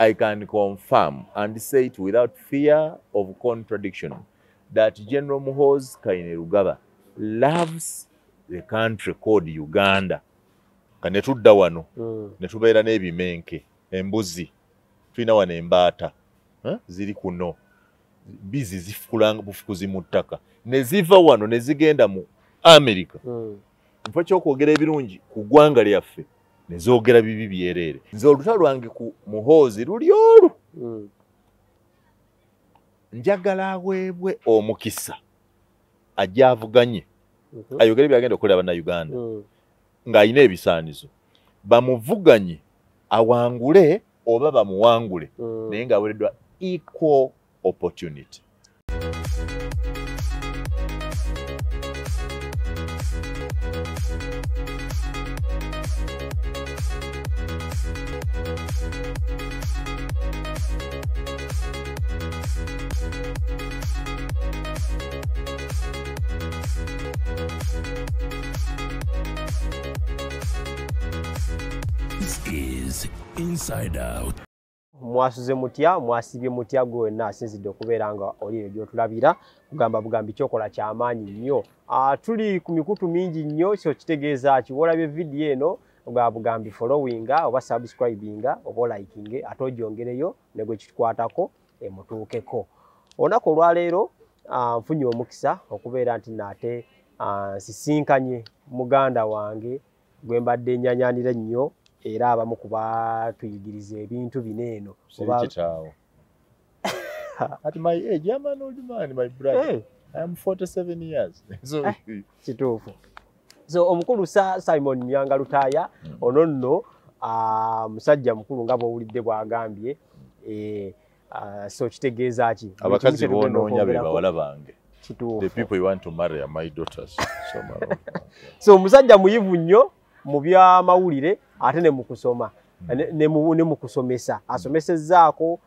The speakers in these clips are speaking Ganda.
I can confirm and say it without fear of contradiction that General Muhoozi Kainerugaba loves the country called Uganda. Kane tudda wano ne tubeera n'ebimenke, embuzi, tulina wano embaata ziri kuno, bizi zifukula bufukuzi mu ttaka ne ziva wano ne zigenda mu America. Mfa ky'okwogera ebirungi ku ggwanga lyaffe ne zoogera bibi byereere. Nze olutalo lwange ku Muhoozi luli olwo. Njagala aweebwe omukisa ajja avuganye ayogere byagenda okukolera Bannayuganda ng'alina ebisaanizo, bamuvuganye awangule oba bamuwangule, naye ng'aweereddwa equal opportunity. This is Inside Out. Mwasuze mutya, mwasibye mutya gwe wenna asinzidde okubeera nga oli eyo gy'otulabira, kugamba bugambi kyokola kyamaanyi nnyo. Tuli ku mikutu mingi nnyo, so kitegeeza ki w'olabye vidiyo eno ogamba bugambi followinga oba subscribinga oba olikinge, ate ogyongereyo ne gwe kikwatako emutuukeko. Olunaku olwaleero nfunye omukisa okubeera nti nate nsisinkanye muganda wange gwe mbadde nnyanyanira ennyo, era abamu ku batuyigiriza ebintu bino eno. Kitaawo. At my age, I'm an old man, my brother. Hey. I am 47 years. So, kituufu. So omukulu Simon Muyanga Lutaaya, ono nno musajja mukulu nga bw'owulidde bw'agambye. So kitegeeza ki? Abakazi boonoonya be bawala bange. Kituufu. The people you want to marry are my daughters. So, so omusajja muyivu nnyo mu by'amawulire ate ne mu kusoma, ne mu kusomesa. Asomesezzaako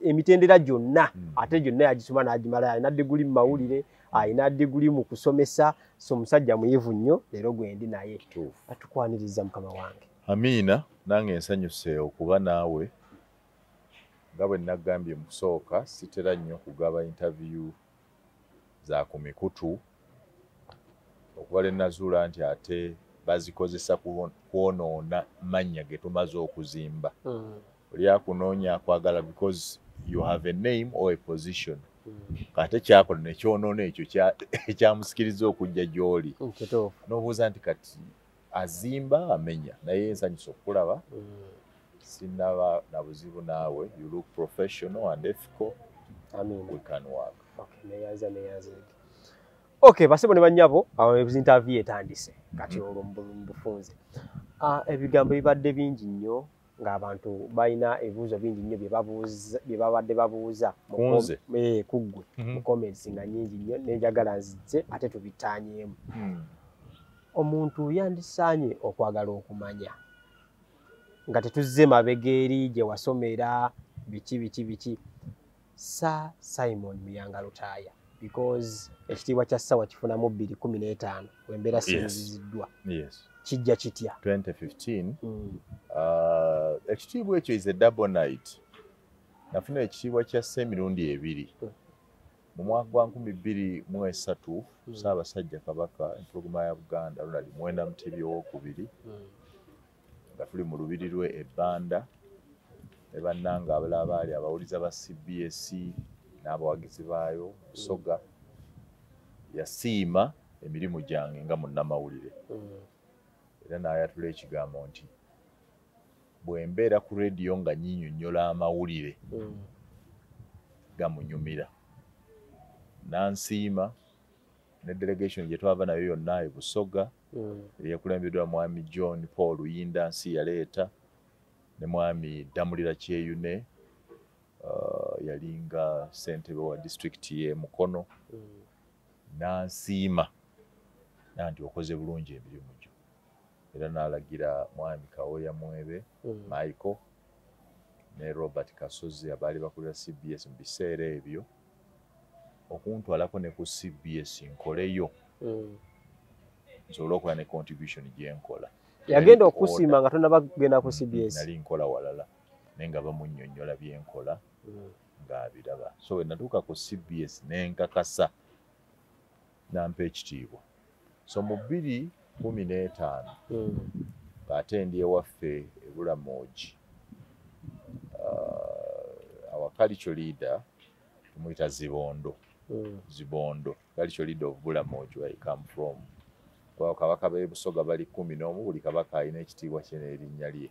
emitendera gyonna, ate gyonna yagisoma n'agimala. Alina diguli mu mawulire, alina diguli mu kusomesa. So omusajja muyivu nnyo, leero gwe ndi naye. Atukwaniriza mukama wange. Amiina, nange nsanyuse okuba naawe. Nga bwe nagambye mu kusooka, sitera nnyo kugaba interview za ku mikutu, okuba lwe nazuula nti ate bazikozesa kwonoona mannya ge tumaze okuzimba. Oli akunoonya akwagala because you have a name or a position. Kate kyakola ne kyonoona ekyo ekyamusikiriza okujja gy'oli. N'obuuza nti kati azimba amenya, naye nsanyusa okukulaba. Sinaba na buzibu naawe. You look professional and ethical. Amiina. We can work. Okay, neyanza neyanza. Okay, basebo ne bannyabo, awo interview etandise. Kati olwo mbufunze. Ebigambo bibadde bingi nnyo ng'abantu balina ebibuuzo bingi nnyo bye babadde babuuza Kunze. Ku ggwe mu comments nga nnyingi nnyo, ne njagala nzijje ate tubittaanyeemu. Omuntu yandisaanye okwagala okumanya nga tetuzze mabega eri gye wasomera biki biki biki. Sir Simon Muyanga Lutaaya, because ekitiibwa kya Sir wakifunamu 2015 wembeera sinziziddwa. Yes. Kijja kitya? 2015. Ekitiibwa ekyo is a double night. Nafuna ekitiibwa kya Sir emirundi ebiri. Mu mwaka gwa 2003, Ssaabasajja Kabaka empologoma ya Buganda Ronald Muwenda Mutebi owookubiri, nga tuli mu lubiri lwe e Bbanda ne bannange abalala baali abawuliza ba CBS n'abawagizi baayo Busoga, yasiima emirimu gyange nga munnamawulire. Era n'ayatula ekigambo nti bwe mbeera ku rediyo nga nnyinyonnyola amawulire gamunyumira. N'ansiima ne delegation gye twava nayo yonna e Busoga, eyakulembeddwa Mwami John Paul Luyinda nsi yaleeta, ne Mwami Ddamulira Kyeyune, yalinga ssentebe wa disitulikiti y'e Mukono. N'ansiima nti okoze bulungi emirimu gyo. Era n'alagira Mwami Kawoya Mwebe, Michael ne Robert Kasozi abaali bakulira CBS mu biseera ebyo okuntwalako ne ku CBS nkoleyo nsobole okukola ne contribution gye nkola. Yagenda okusiima nga tonnaba kugenda ku CBS. Nali nkola walala. Naye nga bamunnyonnyola byenkola ng'abiraba. So we natuuka ku CBS nenkakasa, nampa ekitiibwa. So mu 2015, ng'ate ndi ewaffe e Bulamogi, our cultural leader tumuyita Zibondo. Zibondo, cultural leader of Bulamogi, where I come from. Kuba kabaka b'e Busoga bali 11, buli kabaka alina ekitiibwa kye n'erinnya lye.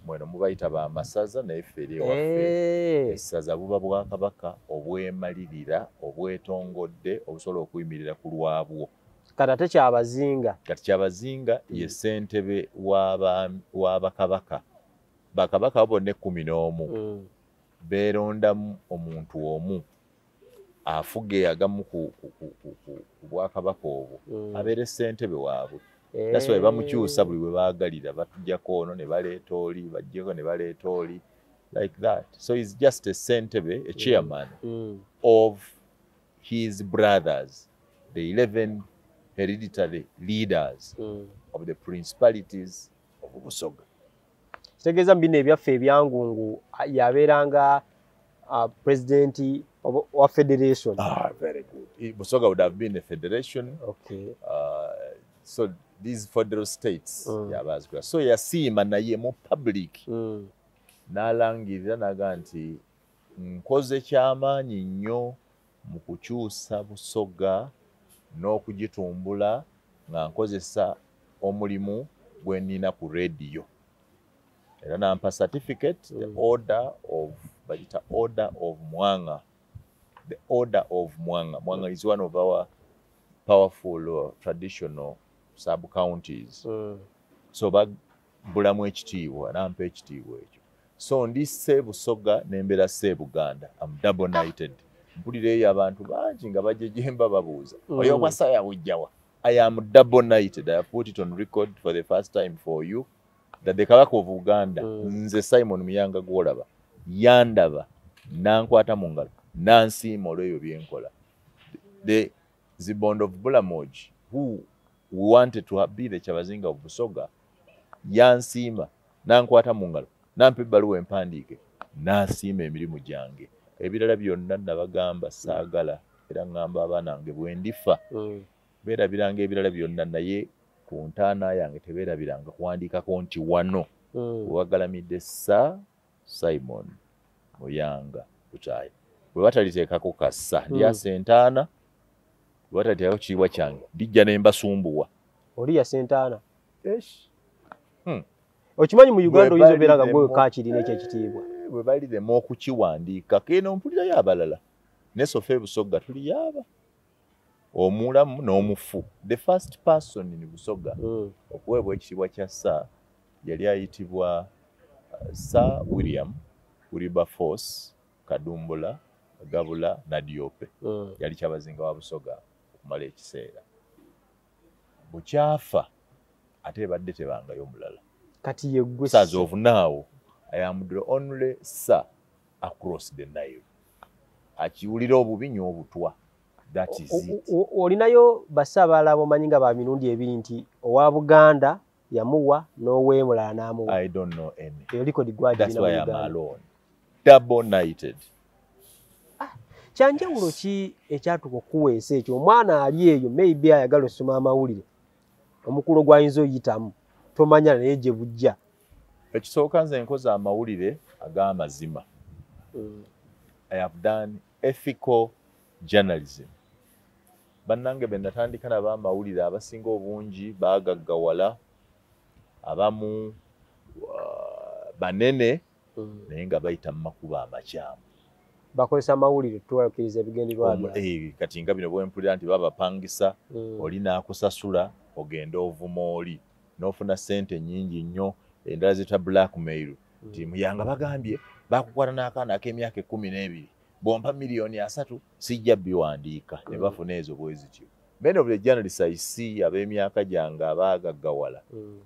Mweno mubayita bamasaza, naye ffe eri ewaffe essaza buba bwakabaka obwemalirira, obwetongodde, obusobola okuyimirira ku lwabwo. Kati ate Kyabazinga? Kati Kyabazinga ye ssentebe w'abakabaka. Bakabaka abo bonna 11 beerondamu omuntu omu afuge agamu ku bwakabaka obwo, abeere ssentebe waabwe. That's why bamukyusa buli we baagalira, batujjako ono ne baleeta oli, bajjeko ne baleeta oli, like that. So he's just a ssentebe, a chairman of his brothers, the 11 hereditary leaders of the principalities of Busoga. Kitegeeza mu bino ebyaffe ebyangungu yabeeranga pulezidenti wa federation. Ah, very good. Busoga would have been a federation. So these federal states yabazikola. So yasiima naye mu public n'alangirira n'agamba nti nkoze kyamaanyi nnyo mu kukyusa Busoga n'okugitumbula nga nkozesa omulimu gwe nnina ku rediyo. Era nampa certificate, the order of, bagita Order of Mwanga. The Order of Mwanga. Mwanga is one of our powerful traditional sub counties. So babulamu ekitiibwa, nampa ekitiibwa ekyo. So ndi Ssebusoga nembeera Ssebuganda. Am double knighted. Mpulira eyo abantu bangi nga bajejemba babuuza, oyo obwa yawujjawa? I am double knighted. I have put it on record for the first time for you that the Kabaka of Uganda, nze Simon Muyanga gwolaba, yandaba nankwata mu ngalo nansiima olw'ebyo byenkola. The Zibondo of Bulamogi, who wanted to be the Kyabazinga of Busoga, yansiima nankwata mu ngalo nampa ebbaluwa empandiike n'asiima emirimu gyange. Ebirala byonna nabagamba saagala, era ŋŋamba abaana bange bwe ndifa beerabiranga ebirala byonna, naye ku ntaana yange tebeerabiranga kuwandiikako nti wano wewagalamidde Sir Simon Muyanga Lutaaya. Bwe bataliteekako kassa ndyasa entaana, bwe bataliteekako kitiibwa kyange ndijja ne mbasumbuwa. Oli yasa entaana? Okimanyi mu Uganda oyinza obeera nga gwe kakirina ekyo ekitiibwa. Bwe balirema okukiwandiika keno mpulirayo abalala ne sofa e Busoga tuliyaaba omulamu n'omufu. The first person in Busoga okuweebwa ekitiibwa kya Sir yali ayitibwa Sir William Wilberforce Kadumbula Gabula Nadiope. Yali Kyabazinga wa Busoga okumala ekiseera. Bukyafa ate ebadde tebangayo mulala. Kati ye ggwe. As of now, I am the only sir across the Nile. Akiwulira obubi nnyo obutwa. That is it. Olinayo ba sir abalala bomanyi nga ba mirundi ebiri nti owa Buganda yamuwa n'ow'emulala n'amuwa? I don't know any. Eyo likodi gwagirina That's mu why I'm Uganda. alone. Double knighted. Kyanjawulo ki ekyatuuka okuweesa ekyo? Omwana ali eyo maybe ayagala osoma amawulire, omukulo gw'ayinza oyitamu tomanya naye gye bujja. Ekisooka, nze nkoze amawulire ag'amazima. I have done ethical journalism. Bannange be natandika nabo amawulire abasinga obungi baagaggawala, abamu banene, naye nga bayita mu makubo amakyamu. Bakozesa amawulire tuwakiriza ebigendererwa byabwe. Kati nga bino bwe mpulira nti babapangisa, oli n'akusasula ogende ovuma oli n'ofuna ssente nnyingi nnyo, endala ziyita blackmail, nti Muyanga bagambye bakukwata n'akaana ak'emyaka 12, bw'ompa 30 miliyoni sijja biwandiika, ne bafuna ezo bwe zityo. Many of the journalists I see ab'emyaka gyange abaagaggawala,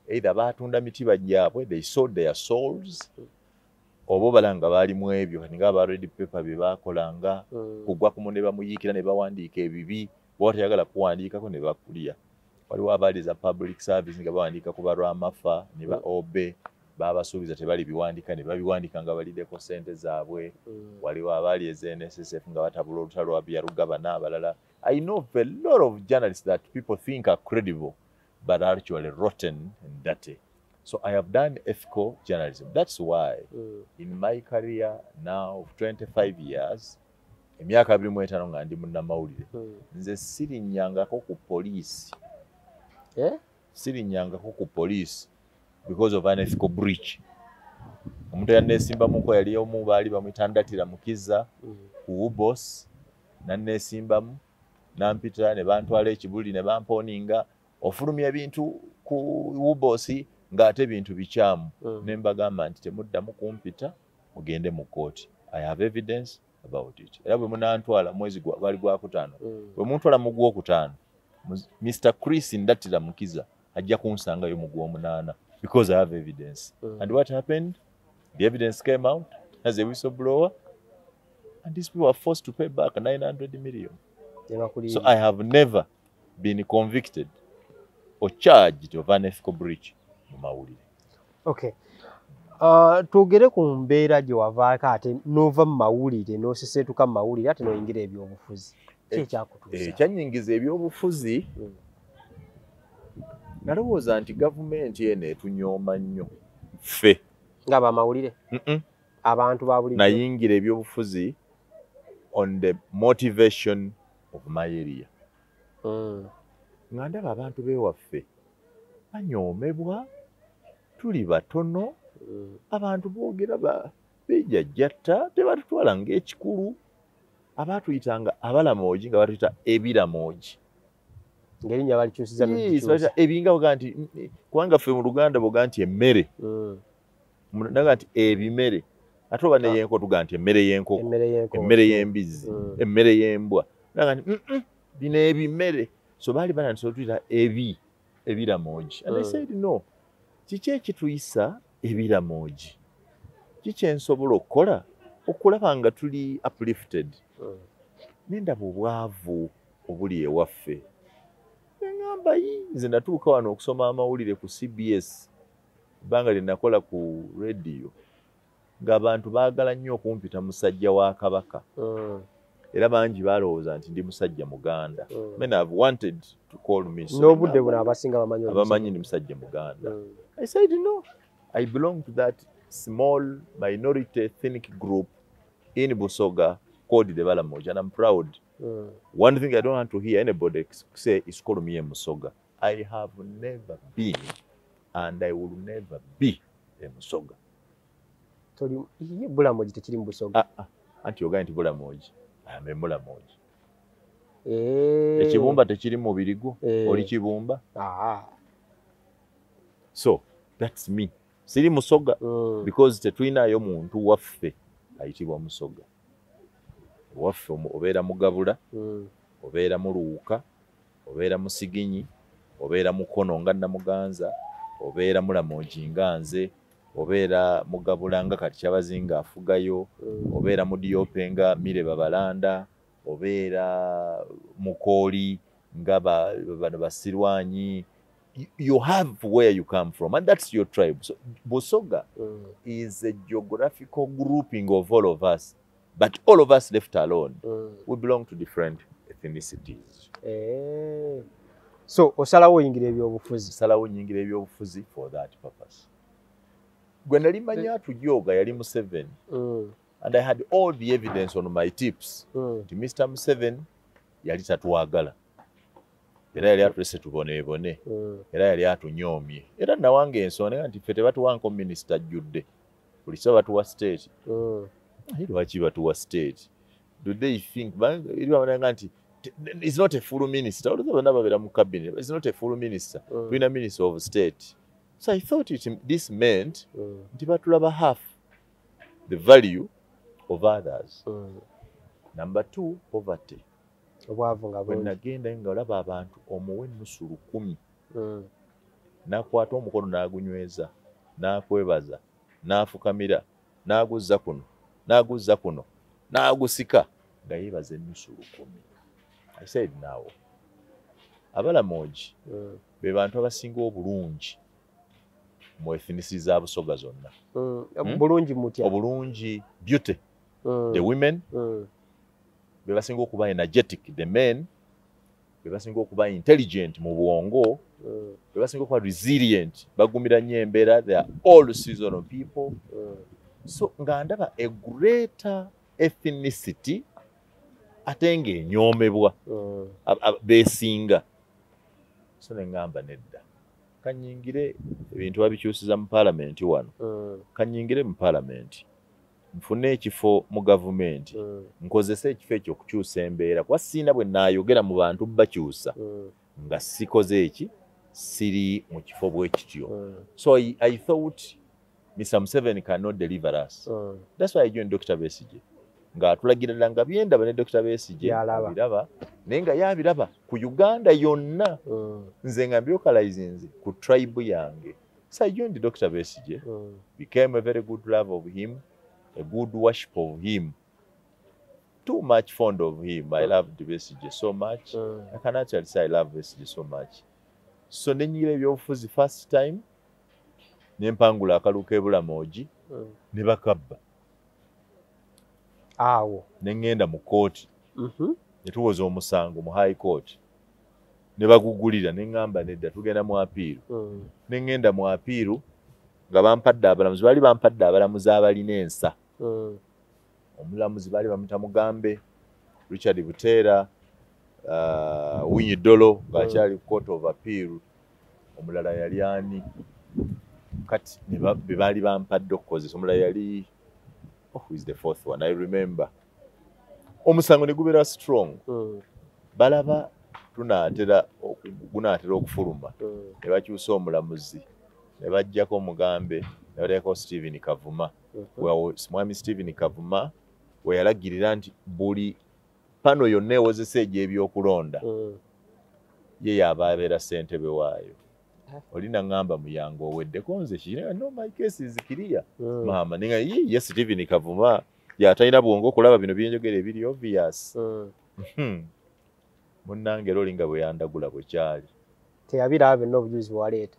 either baatunda mitiba gyabwe, they sold their souls, oba obala nga baali mu ebyo kati nga aba Red Pepper bye baakolanga, kugwa kumu ne bamuyiikira ne bawandiika ebibi, bw'oba toyagala kuwandiikako ne bakulya. Waliwo abaali za public service nga bawandiika ku balwamafa ne ba obe. Babasuubiza tebali biwandika ne babiwandika nga baliddeko ssente zaabwe. Waliwo abaali eza NSSF nga batabula olutalo lwa Byarugaba n'abalala. I know of a lot of journalists that people think are credible but are actually rotten and dirty. So I have done ethical journalism. That's why in my career now of 25 years, emyaka 25 nga ndi munnamawulire, nze sirinnyangako ku poliisi. Eh? Sirinnyangako ku poliisi because of an ethical breach. Omuntu yanneesimbamuko yali omu, baali bamuyita Ndatira Mukiza ku UBOS, nanneesimbamu, nampita ne bantwala ekibuli ne bamponinga ofulumya ebintu ku UBOS ng'ate ebintu bikyamu. Ne mbagamba nti temuddamu kumpita, mugende mu kkooti. I have evidence about it. Era bwe munantwala mwezi gwali gwakutaano, bwe muntwala mu gwokutaano, Mr. Chris Ndatira Mukiza ajja kunsangayo mu gw'omunaana because I have evidence. And what happened? The evidence came out as a whistleblower, and these people were forced to pay back 900 million. So I have never been convicted or charged of an ethical breach mu mawulire. Okay. Twogere ku mbeera gye wavaako ate n'ova mu mawulire n'oseseetuka mu mawulire ate n'oyingira ebyobufuzi. Ki ekyakutuusa? Ekyannyingiza ebyobufuzi, nalowooza nti gavumenti eno etunyooma nnyo ffe. Nga bamawulire? Abantu ba bulijjo. Nayingira ebyobufuzi on the motivation of my area. Nga ndaba abantu b'ewaffe banyoomebwa, tuli batono, abantu boogera bejjajjatta, tebatutwala ng'ekikulu. Abaatuyitanga Abalamogi nga batuyita Ebiramogi. Ng'erinnya balikyusiza n'olikyusa. Ebinga boga nti, kubanga ffe mu Luganda boga nti emmere. Naga nti ebimere. Ate oba n'eyenkoko tuga nti emmere y'enkoko, emmere y'embizzi, emmere y'embwa. Naga nti bino ebimere. So baali banandise otuyita Ebiramogi. And I said no. Kiki ekituyisa Ebiramogi? Kiki ensobola okukola okulaba nga tuli uplifted? Nendaba obwavu obuli ewaffe. Nengamba nze natuuka wano okusoma amawulire ku CBS ebbanga lye nakola ku radio ng'abantu baagala nnyo okumpita musajja wa Kabaka. Era bangi balowooza nti ndi musajja Muganda. Men have wanted to call me so. N'obudde buno abasinga bamanyi abamanyi ndi musajja Muganda. I said no. I belong to that small minority ethnic group in Busoga called the Balamogi, and I'm proud. One thing I don't want to hear anybody say is call me a Musoga. I have never been and I will never be a Musoga. Bulamogi tekiri mu Busoga. Anti ogaye nti Bulamogi. I am a Mulamogi. Ekibumba tekiri mu mubiri gwo, oli kibumba. So that's me. Siri Musoga because tetulinayo muntu waffe ayitibwa Musoga. Waffe obeera Mugabula, obeera Muluuka, obeera Musiginyi, obeera Mukono nga Namuganza, obeera Mulamogi nga nze, obeera Mugabula nga kati Kyabazinga afugayo, obeera Mudiope nga Mire Babalanda, obeera Mukooli nga bano Basirwanyi. You have where you come from, and that's your tribe. So Busoga is a geographical grouping of all of us, but all of us left alone, we belong to different ethnicities. So osalawo oyingira ebyobufuzi? Osalawo nyingira ebyobufuzi for that purpose. Gwe nali manya atujooga yali Museveni, and I had all the evidence on my tips nti Mr. Museveni yali tatwagala. Era yali atulese tuboneebone, era yali atunyoomye. Era nawanga ensonga nti ffe tebatuwanko minisita ajjudde, buli kiseera batuwa state. Lwaki batuwa state? Do they think nti it's not a full minister? Olowooza bonna babeera mu cabinet, it's not a full minister. Tulina minister of state. So I thought this meant nti batulaba half the value of others. Number two, poverty. Obwavu nga Bwe bungi. nagenda nga olaba abantu omuwa ennusu 1000, n'akwata omukono n'agunyweza, n'akwebaza, n'afukamira, n'aguzza kuno, n'aguzza kuno, n'agusika nga yeebaza ennusu 1000. I said now, Abalamogi be bantu abasinga obulungi Mu ethnicity za Busoga zonna. Bulungi mutya? Obulungi, beauty. The women be basinga okuba energetic, the men be basinga okuba intelligent mu bwongo, be basinga okuba resilient, bagumira nnyo embeera, they are all seasonal people. So nga ndaba a greater ethnicity ate ng'enyoomebwa, beesinga. So ne ŋŋamba nedda, kanyingire ebintu babikyusiza mu paalamenti wano, kanyingire mu paalamenti nfune ekifo mu gavumenti, nkozese ekifo ekyo okukyusa embeera, kuba siina bwe naayogera mu bantu bakyusa nga sikoze eki, siri mu kifo bwe kityo. So I thought Mr. Museveni cannot deliver us. That's why I joined Dr. Besigye. Ng'atulagira ddala nga byendaba ne Dr. Besigye abiraba, naye nga yabiraba ku Uganda yonna, nze nga mbilocalizinze ku tribe yange. So I joined Dr. Besigye, became a very good love of him, a good worship of him, too much fond of him. I loved Besigye so much. I can actually say I love Besigye so much. So nenyigira ebyobufuzi first time, ne mpangula akalulu k'e Bulamogi, ne bakabba. Awo ne ŋŋenda mu kooti, ne tuwoza omusango mu high court, ne bagugulira, ne ŋŋamba nedda, tugenda mu appeal. Ne ŋŋenda mu appeal nga bampadde abalamuzi, baali bampadde abalamuzi abalina ensa. Omulamuzi baali bamuyita Mugambe, Richard Buteera, Winyi Dolo ng'akyali ku Court of Appeal, omulala yali ani kati be baali bampadde okukozesa, omulala yali, oh, who is the fourth one, I remember. Omusango ne gubeera strong, balaba gunaatera okufuluma, ne bakyusa omulamuzi, ne baggyako Omugambe, ne bateekako Stephen Kavuma. Mwami Stephen Kavuma we yalagirira nti buli pano yonna ewozesa egy'ebyokulonda ye yaba abeera ssentebe waayo. Oli naŋŋamba Muyango oweddeko nze ki? No, my case is clear. Maama nenga ye Stephen Kavuma yatalina bwongo okulaba bino byenjogera ebiri obvious. Munnange era oli nga bwe yandagula bwe kyali. Teyabiraba byonna obujulizi bwaleeta.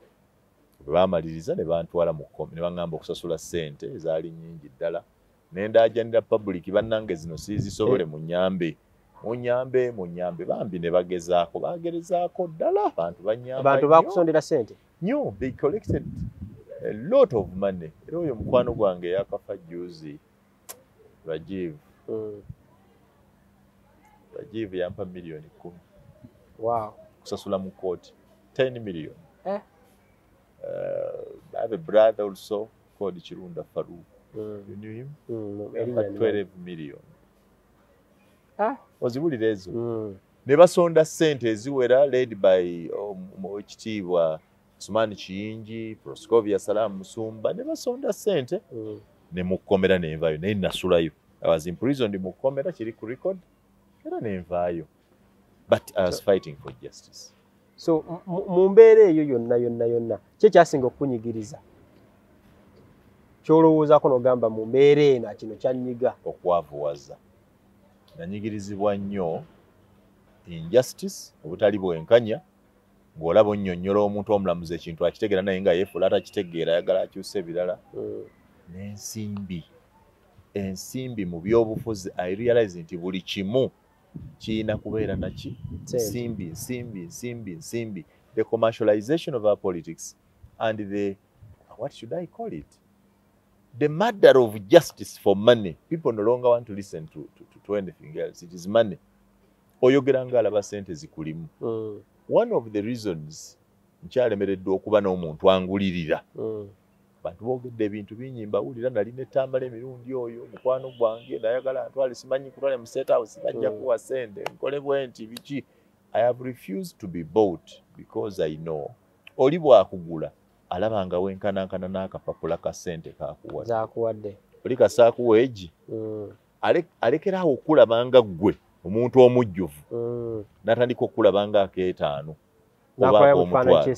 Bwe baamaliriza ne bantwala mu kkomi, ne baŋŋamba okusasula ssente ezaali nnyingi ddala. Ne ndaajanira public, bannange zino siizisobole, munnyambe. Munnyambe, munnyambe, bambi ne bagezaako, baagerezaako ddala, abantu bannyamba. Abantu baakusondera ssente? Nnyo, they collected a lot of money. Era oyo mukwano gwange yakafa juzi, Rajiv. Rajiv yampa 10 million. Wow. Kusasula mu kooti, 10 million. Eh. I have a brother also called Kirunda Farouk. You knew him? Yampa 12 million. Ah. Oziwulira ezo? Ne basonda ssente eziwera, led by Ekitiibwa Sumani Kiyingi, Proscovia Salam Musumba, ne basonda ssente ne mukkomera nenvaayo, naye nasulayo. I was imprisoned mu kkomera, kiri ku record, era nenvaayo. But I was fighting for justice. So mu mbeera eyo yonna yonna yonna, ki ekyasinga okukunyigiriza? Ky'olowoozaako n'ogamba mu mbeera eno kino kyannyiga. Okwavuwaza. Nanyigirizibwa nnyo, injustice, obutali bwenkanya, ng'olaba onnyonnyola omuntu omulamuzi ekintu akitegeera naye nga yeefuula atakitegeera, ayagala akyuse ebirala. N'ensimbi. Ensimbi mu byobufuzi, I realize nti buli kimu kirina kubeera naki? Nsimbi, nsimbi, nsimbi, nsimbi. The commercialization of our politics and the, what should I call it? The murder of justice for money. People no longer want to listen to anything else. It is money. Oyogera ng'alaba ssente zikulimu. One of the reasons nkyalemereddwa okuba n'omuntu angulirira. Bantu boogedde ebintu bingi mbawulira, nali netambala emirundi oyo mukwano gwange nayagala antwale simanyi kutwale mu State House, bajja kuwa ssente nkole bwe nti biki. I have refused to be bought because I know oli bwakugula alaba nga wenkanankana n'akapapula ka ssente kakuwadde. Zakuwadde. Oli kasaakuwa egi alekeraawo okulaba nga ggwe omuntu omujjuvu, n'atandika okulaba nga akeetaano oba ak'omutwalo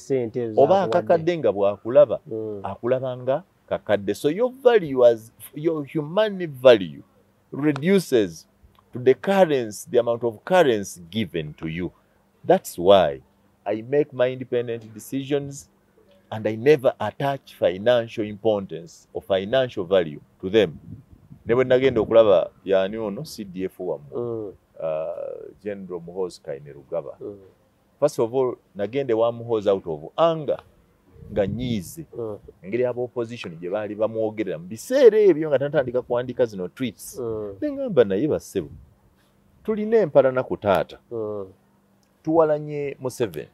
oba akakadde, nga bw'akulaba akulaba nga kakadde. So your value, as your human value, reduces to the currency, the amount of currency given to you. That's why I make my independent decisions. And I never attach financial importance or financial value to them. Ne bwe nagenda okulaba yaani ono CDF wammwe, General Muhoozi Kainerugaba. First of all, nagenda ewa Muhoozi out of anger, nga nyiize engeri aba opposition gye baali bamwogerera mu biseera ebyo nga tanatandika kuwandiika zino tweets. Ne ŋŋamba, naye bassebo, tulina empalana ku taata, tuwalanye Museveni,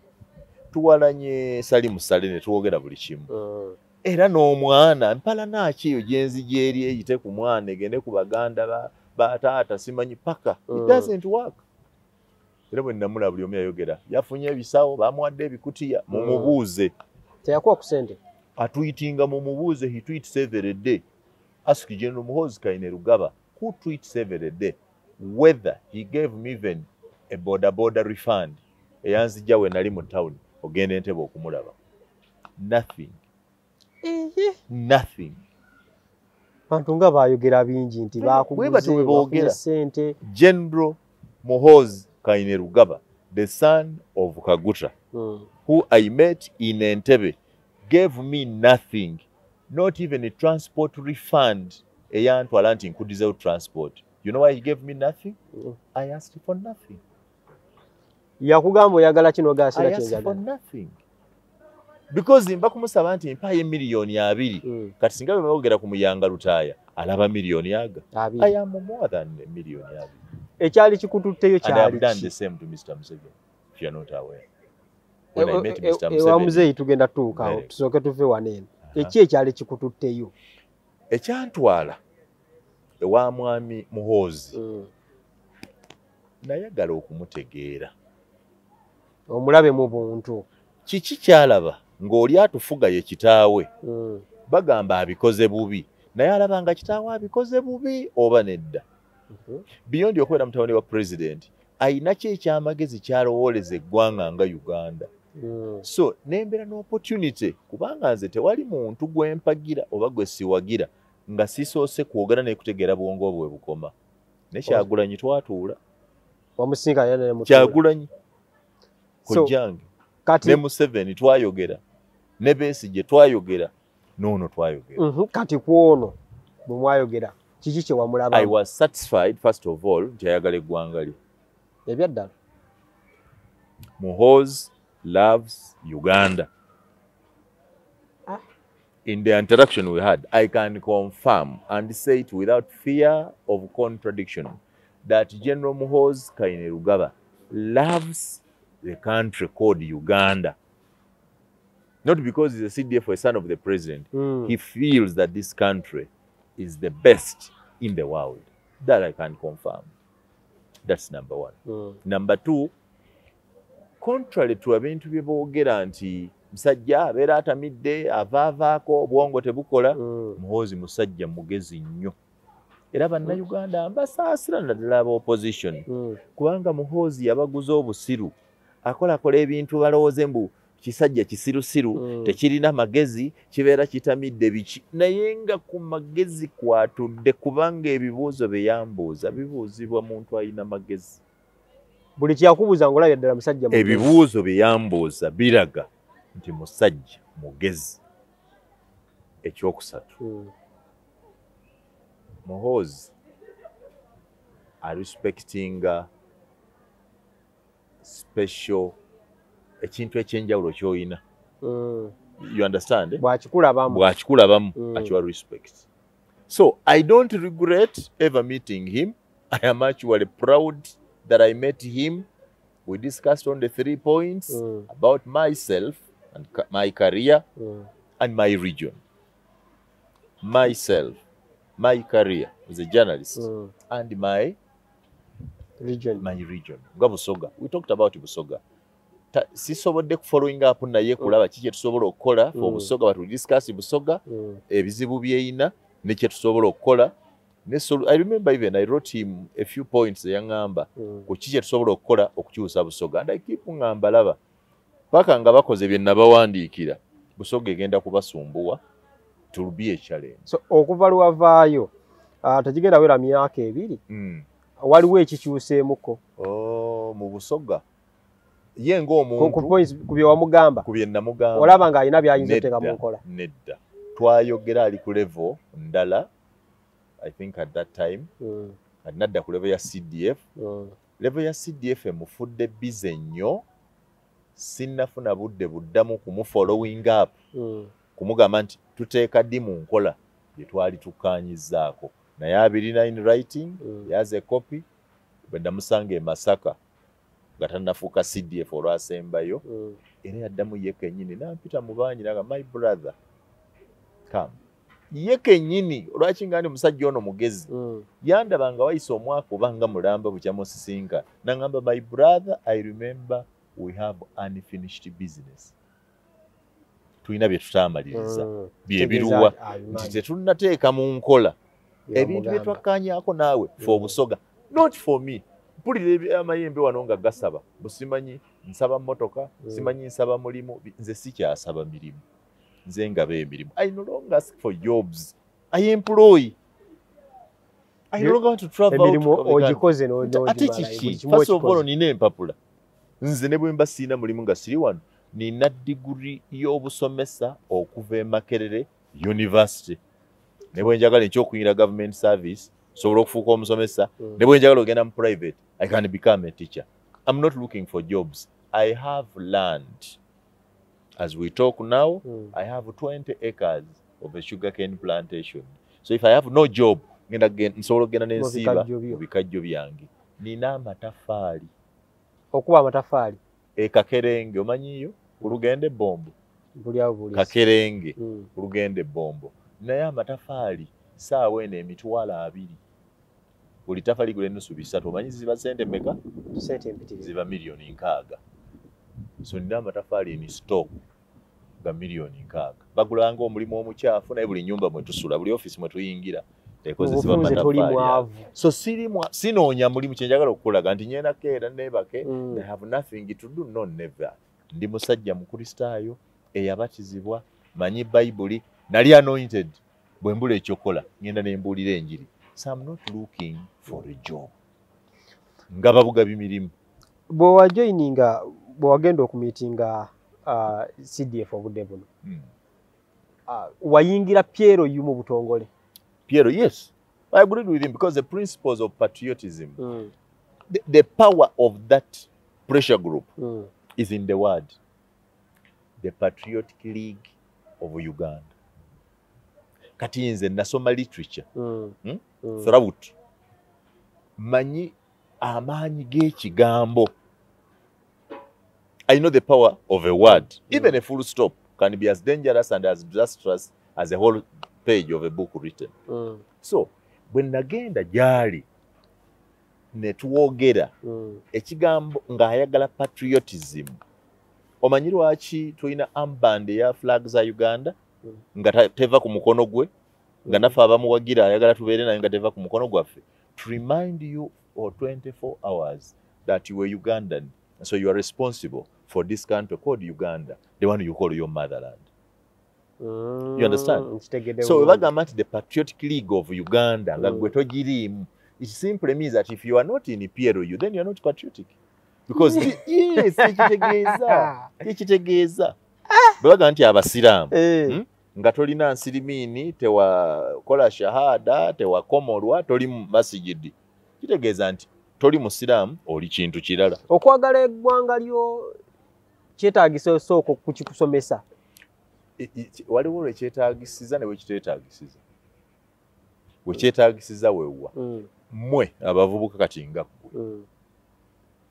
tuwalanye Salim Saleh, ne tuwogera buli kimu, era n'omwana mpalana ki eyo gyenzija eri eyite ku mwana egende ku baganda ba taata simanyi paka. It doesn't work. Era bwe namula buli omu yayogera yafunye ebisawo, bamuwadde ebikutiya, mumubuuze. Teyakuwa ku ssente? Atweetinga, mumubuuze. He tweets every day. Ask General Muhoozi Kainerugaba, who tweets every day, whether he gave me even a boda boda refund eyanzijja we nali mu town ogenda Entebbe okumulaba. Nothing, nothing. Bantu nga bayogera bingi nti Bwe batyo bwe bakuguze, boogera. bafunye ssente. General Muhoozi Kainerugaba, the son of Kaguta, who I met in Entebbe, gave me nothing, not even a transport refund eyantwala nti nkudizewo transport. You know why he gave me nothing? I asked for nothing. Yakugamba oyagala kino I gasira asked for kyenjagala. nothing, because mba kumusaba nti mpayo 20 million, kati singa bwe boogera ku Muyanga Lutaaya alaba miliyoni aga. 20. I am more than 20 million. Ekyali kikututteyo And I have kyali done ki? the same to Mr. Museveni, if you are not aware. When I met Mr. Ewa Museveni, muzeeyi tugenda tutuukawo. Very. Tusooke tuve wano eno. Eki ekyali kikututteyo? Ekyantwala ewa mwami Muhoozi, nayagala okumutegeera. Omulabe mu buntu. Kiki kyalaba ng'oli atufuga ye kitaawe, bagamba abikoze bubi, naye alaba nga kitaawe abikoze bubi oba nedda? Beyond okubeera mutabani wa president, ayina ki ekyamagezi kyalowooleza eggwanga nga Uganda? So nembeera n'opportunity, kubanga nze tewali muntu gwe mpagira oba gwe siwagira nga sisoose kwogera naye kutegeera bwongo bwe bukoma. Ne Kyagulanyi twatuula. Wamusinkana ne mutuula? Kyagulanyi So, kojjange. Kati Ne Museveni twayogera, ne Besigye twayogera, noono twayogera. Kati ku ono bwe mwayogera, kiki kye I wamulabamu? was satisfied, first of all, nti ayagala eggwanga lye. Ebyaddala? Muhoozi loves Uganda. Ah. In the interaction we had, I can confirm and say it without fear of contradiction that General Muhoozi Kainerugaba loves the country called Uganda. Not because he's a CDF or a son of the president. He feels that this country is the best in the world. That I can confirm. That's number one. Number two, contrary to ebintu bye boogera nti musajja abeera atamidde, avaavaako, obwongo tebukola, Muhoozi musajja mugezi nnyo. Era Bannayuganda mbasaasira, naddala aba opposition, kubanga Muhoozi yabaguza obusiru. Akolakola ebintu balowooze mbu kisajja kisirusiru, tekirina magezi, kibeera kitamidde biki, naye nga ku magezi kwatudde, kubanga ebibuuzo bye yambuuza bibuuzibwa muntu alina magezi. Buli kyakubuuza ng'olabye ddala musajja mugezi. Ebibuuzo bye yambuuza biraga nti musajja mugezi. Ekyokusatu, Muhoozi arespectinga special ekintu ekyenjawulo ky'olina. You understand, eh? Bw'akikulabamu. Bw'akikulabamu, akiwa respect. So I don't regret ever meeting him. I am actually proud that I met him. We discussed on the three points about myself and my career and my region. Myself, my career as a journalist, and my region. My region nga Busoga. We talked about Busoga. Sisobodde following up naye kulaba kiki kyetusobola okukola for Busoga, but we discuss Busoga, ebizibu byeyina ne kyetusobola okukola ne I remember even I wrote him a few points yaŋŋamba ku kiki kyetusobola okukola okukyusa Busoga, and I keep ŋŋamba, laba paka nga bakoze bye nabawandiikira, Busoga egenda kubasumbuwa. It will be a challenge. So okuva lwavaayo, tekigenda wera myaka 2, waliwo ekikyuseemuko? Oh, mu Busoga Ye ng'omuntu ku bye wamugamba, ku bye namugamba, olaba ng'alina by'ayinza oteeka mu nkola? Nedda, twayogera ali ku level ndala. I think at that time nadda ku level ya CDF. Level ya CDF emufudde busy nnyo, sinnafuna budde buddamu kumufollowing up, kumugamba nti tuteeka ddi mu nkola gye twali tukkaanyizzaako. Naye abirina in writing, yaze copy. Bwe namusanga e Masaka nga tannafuuka CDF olwasembayo, era yaddamu ye kennyini n'ampita mu bangi naga, "My brother, come." Ye kennyini, olwaki nga ndi musajja ono mugezi, yandaba nga wayise omwaka oba nga mulamba bukyamusisinka, nangamba, "My brother, I remember we have unfinished business." Tulina bye tutaamaliriza. Bye biruwa? Nti tetunnateeka mu nkola ebintu bye twakkaanyaako naawe fe Obusoga. Not for me. Mpulira amayembe wano nga gasaba, busimanyi nsaba mmotoka, simanyi nsaba mulimu. Nze sikyasaba mirimu, nze ngaba emirimu. I no longer ask for jobs, I employ. I no longer want to travel. Emirimu ogikoze. Ate kiki? First of all, nina empapula. Nze ne bwe mba siina mulimu nga siri wano, nina diguri y'obusomesa okuva e Makerere University. Ne bwe njagala ekyokuyingira government service, nsobola okufuuka omusomesa. Ne bwe njagala ogenda mu private, I can become a teacher. I'm not looking for jobs. I have land. As we talk now, I have 20 acres of a sugarcane plantation. So if I have no job, ngenda nsobola okugenda nensiiba mu bikajjo byange. Nina amatafaali. Okuba amatafaali? E Kakerenge, omanyiyo ku lugendo ebbombo? Kakerenge, ku lugendo ebbombo. Naye amatafaali saawa eno 20,000. Buli tafaali gula enusu 300. Omanyi ziba sente mmeka? Ziba 60 million. So nina amatafaali in stock ga 60 million. Bagulanga omulimu omukyafu, naye buli nyumba mwe tusula, buli ofiisi mwe tuyingira, ekozesebwa amataffaali. So sirimu, sinoonya mulimu. Kyenjagala okukulaga nti nyenda keera neebake. I have nothing to do. No, never. Ndi musajja Mukristaayo eyabatizibwa, manyi Bayibuli, nali anointed. Bwe mbula ekyokukola, ngenda ne mbuulira enjiri. So I'm not looking for a job, nga babugabi mirimu. Bwe wajoininga, bwe wagenda okumiitinga CDF obudde buno, wayingira PLU mu butongole? Piero, yes. I agreed with him because the principles of patriotism, the power of that pressure group is in the word, the Patriotic League of Uganda. Kati nze nasoma literature throughout. Manyi amaanyi g'ekigambo. I know the power of a word. Even a full stop can be as dangerous and as disastrous as a whole page of a book written. So bwe nagenda gy'ali ne twogera ekigambo ng'ayagala patriotism. Omanyi lwaki tulina armband eya flag za Uganda nga teva ku mukono gwe, nga naffe abamuwagira ayagala tubeere naye nga teva ku mukono gwaffe? To remind you for 24 hours that you were Ugandan, so you are responsible for this country called Uganda, the one you call your motherland. You understand? So webagamba nti the Patriotic League of Uganda, nga gwe togiriimu, it simply means that if you are not in PLU, then you are not patriotic. Because yes, ekitegeeza bwe bagamba nti abasiraamu, Nga tolina nsirimiini, tewakola shahada, tewakomolwa, toli mu masigidi, kitegeeza nti toli musiraamu, oli kintu kirala. Okwagala eggwanga lyo kyetaagisa osooka kukikusomesa? Waliwo lwekyetaagisiza ne wekiteetaagisiza. Wekyetaagisiza weewa? Mmwe abavubuka kati nga ggwe,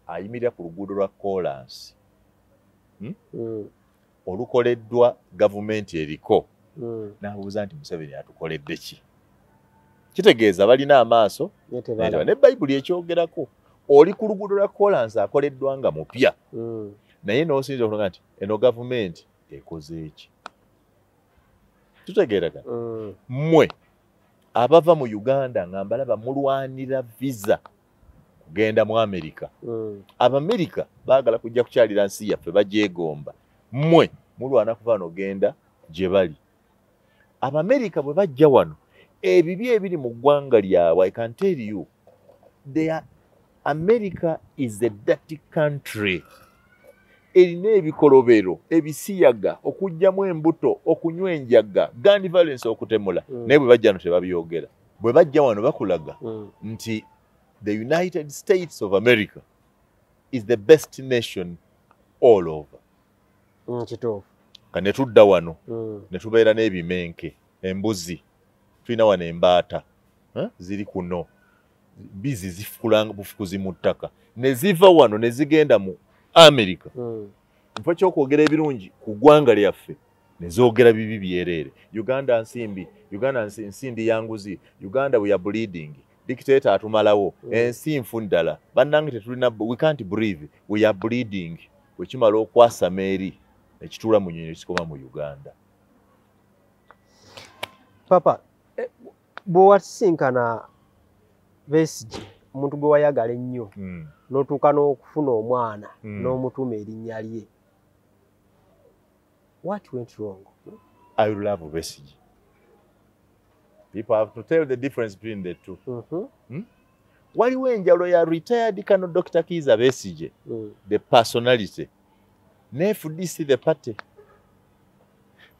ayimirira ku luguudo lwa koolansi olukoleddwa gavumenti eriko, n'abuuza nti Museveni atukoledde ki, kitegeeza balina amaaso Naye tebalaba. Ne Bayibuli ekyogerako. Oli ku luguudo lwa koolansi akoleddwa nga mupya, naye n'osinza okuga nti eno gavumenti ekoze eki? Tutegeeragana? Mmwe abava mu Uganda nga mbalaba mulwanira visa kugenda mu Amerika. Abamerika baagala kujja kukyalira nsi yaffe, bagyegomba. Mmwe mulwana kuva wano genda gye bali. Abamerika bwe bajja wano, ebibi ebiri mu ggwanga lyabwe, I can tell you, they are, America is a dirty country. Erina ebikolobero, ebisiyaga, okuggyamu embuto, okunywa enjaga, gun violence, okutemula. Naye bwe bajja no tebabyogera. Bwe bajja wano bakulaga nti the United States of America is the best nation all over. Kituufu. Ka ne tudda wano ne tubeera n'ebimenke, embuzi, tulina wano embaata, ziri kuno, mbizi zifukula bufukuzi mu ttaka, ne ziva wano ne zigenda mu America. Mfa ky'okwogera ebirungi ku ggwanga lyaffe ne zoogera bibi byereere. Uganda nsimbi, Uganda nsindi ya nguzi, Uganda we are bleeding, dictator atumalawo, ensi nfu ddala, bannange tetulina, we can't breathe, we are bleeding. Bwe kimala okwasama eri ekituula mu nnyonyi kikoma mu Uganda. Papa, bwe wasisinkana Besigye, omuntu gwe wayagala ennyo, n'otuuka n'okufuna omwana n'omutuuma erinnya lye, what went wrong? I love Besigye. People have to tell the difference between the two. Waliwo enjawulo ya retired Colonel Dr. Kizza Besigye, the personality, ne FDC the party.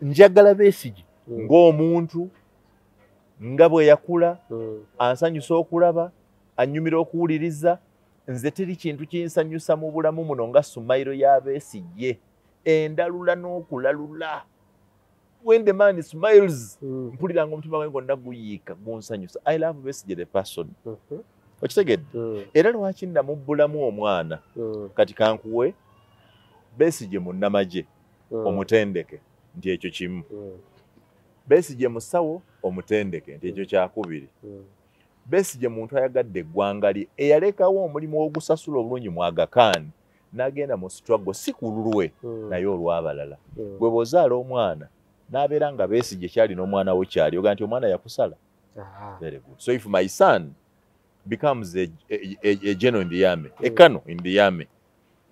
Njagala Besigye ng'omuntu, nga bwe yakula, ansanyusa okulaba, annyumira okuwuliriza. Nze teri kintu kinsanyusa mu bulamu muno nga smile ya Besigye, endalula n'okulalula. When the man smiles, mpulira nga omutima gwange gwonna guyiika, gunsanyusa. I love Besigye the person. Okitegedde? Era lwaki namubbulamu omwana? Kati kankuwe Besigye munnamagye omutendeke nti ekyo kimu. Besigye musawo omutendeke nti ekyo kyakubiri. Besigye muntu ayagadde eggwanga lye, eyalekawo omulimu ogusasula obulungi mu Aga Khan n'agenda mu struggle, si ku lulwe naye olw'abalala. Gwe bw'ozaala omwana n'abeera nga Besigye kyali n'omwana wo kyali, oga nti omwana yakusala. Very good. So if my son becomes a general in the army, a colonel in the army,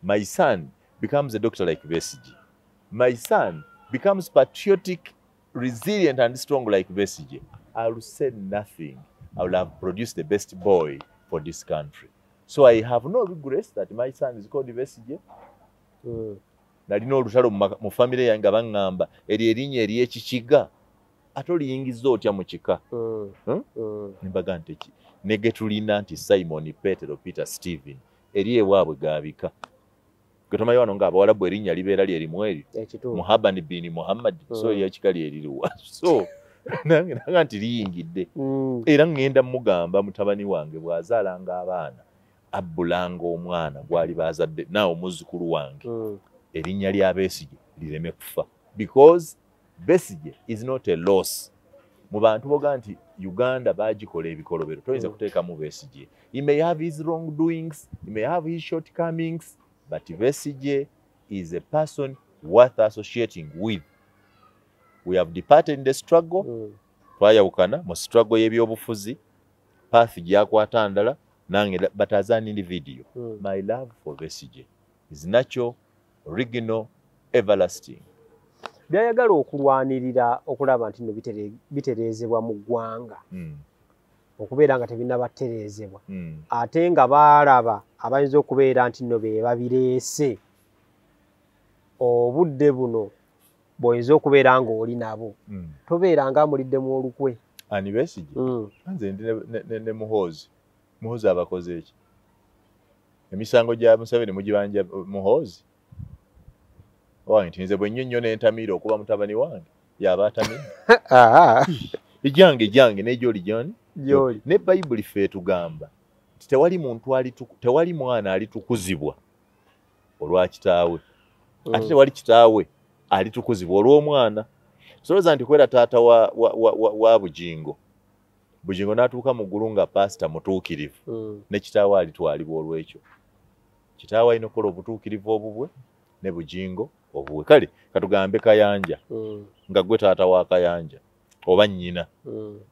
my son becomes a doctor like Besigye, my son becomes patriotic, resilient and strong like Besigye, I will say nothing. I will have produced the best boy for this country. So I have no regrets that my son is called Besigye. Nalina olutalo mu famire yange, baŋŋamba eryo erinnya ery'ekikiga ate oliyingiza otya mu kika? Nembaga nti ne ge tulina nti Simon, Petero, Peter, Stephen, eri ewaabwe gaabika. Gwe tomanyi wano ng'abawalabu erinnya libeera lyerimu eryo, Muhammad bin Muhammad, so eryekika lyeririwa. So nange nanga nti liyingidde. Era ŋŋenda mugamba mutabani wange bw'azaalanga abaana, abbulanga omwana gw'ali baazadde naawe omuzzukulu wange, erinnya lya Besigye lireme kufa, because Besigye is not a loss. Mu bantu boga nti Uganda bagikola ebikolobero, toyinza kuteekamu Besigye. He may have his wrongdoings, he may have his shortcomings, but Besigye is a person worth associating with. We have departed in the struggle, twayawukana mu struggle y'ebyobufuzi, path gyakwata ndala nange, but as an individual, my love for Besigye is natural, original, everlasting. Byayagala okulwanirira okulaba nti nno bitereezebwa mu ggwanga, okubeera nga tebinnabatereezebwa, ate nga baalaba abayinza okubeera nti nno be babireese, obudde buno bw'oyinza okubeera ng'oli nabo, tobeera nga amuliddemu olukwe. Ani, Besigye? Nze ndi ne Muhoozi. Muhoozi abakoze eki? Emisango gya Museveni mugibanja Muhoozi? Owange nti nze bwe nnyo nnyo n'entamiira okuba mutabani wange yaba atamidde. Ejange jange n'egyoli gyoni gyoli. Ne Bayibuli ffe etugamba nti tewali muntu tewali mwana alitukuzibwa olwa kitaawe, ate tewali kitaawe alitukuzibwa olw'omwana. Solowooza nti kwera taata wa Bugingo, Bugingo n'atuuka mu ggulu nga pasita mutuukirivu, ne kitaawe alitwalibwa olw'ekyo. Kitaawe alina okukola obutuukirivu obubwe ne Bugingo obuwe. Kale katugambe Kayanja, nga gwe taata wa Kayanja oba nnyina,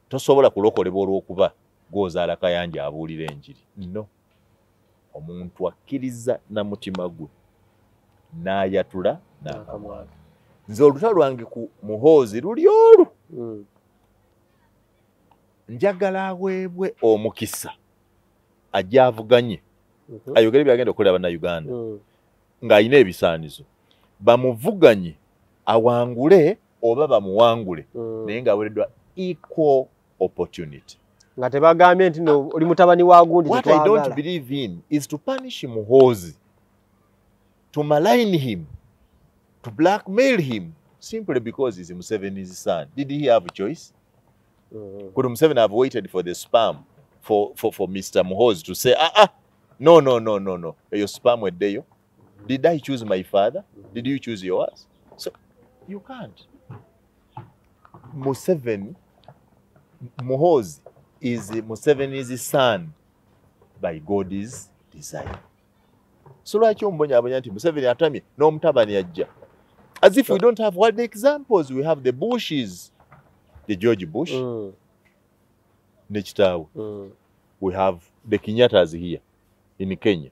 tosobola kulokolebwa olw'okuba gw'ozaala Kayanja abuulira enjiri. No, omuntu akkiriza na mutima gwe n'ayatula n'akamwa ke. Nze olutalo lwange ku Muhoozi luli olwo. Njagala aweebwe omukisa ajje avuganye, ayogere byagenda okukolera Bannayuganda ng'alina ebisaanizo. Bamuvuganye awangule oba bamuwangule, naye ng'aweereddwa equal opportunity. Nga tebagambye nti no oli mutabani wa gundi. What I don't believe in is to punish Muhoozi, to malign him, to blackmail him simply because he's Museveni's son. Did he have a choice? Could Museveni have waited for the sperm for Mr. Muhoozi to say, no, no, no, no, no, your sperm weddeyo? Did I choose my father? Did you choose yours? So you can't. Museveni, Muhoozi is Museveni's son by God's design. So lwaki omubonyabonya nti Museveni atamye n'omutabani ajja? As if we don't have world examples. We have the Bushes, the George Bush, ne kitaawe. We have the Kenyattas here in Kenya.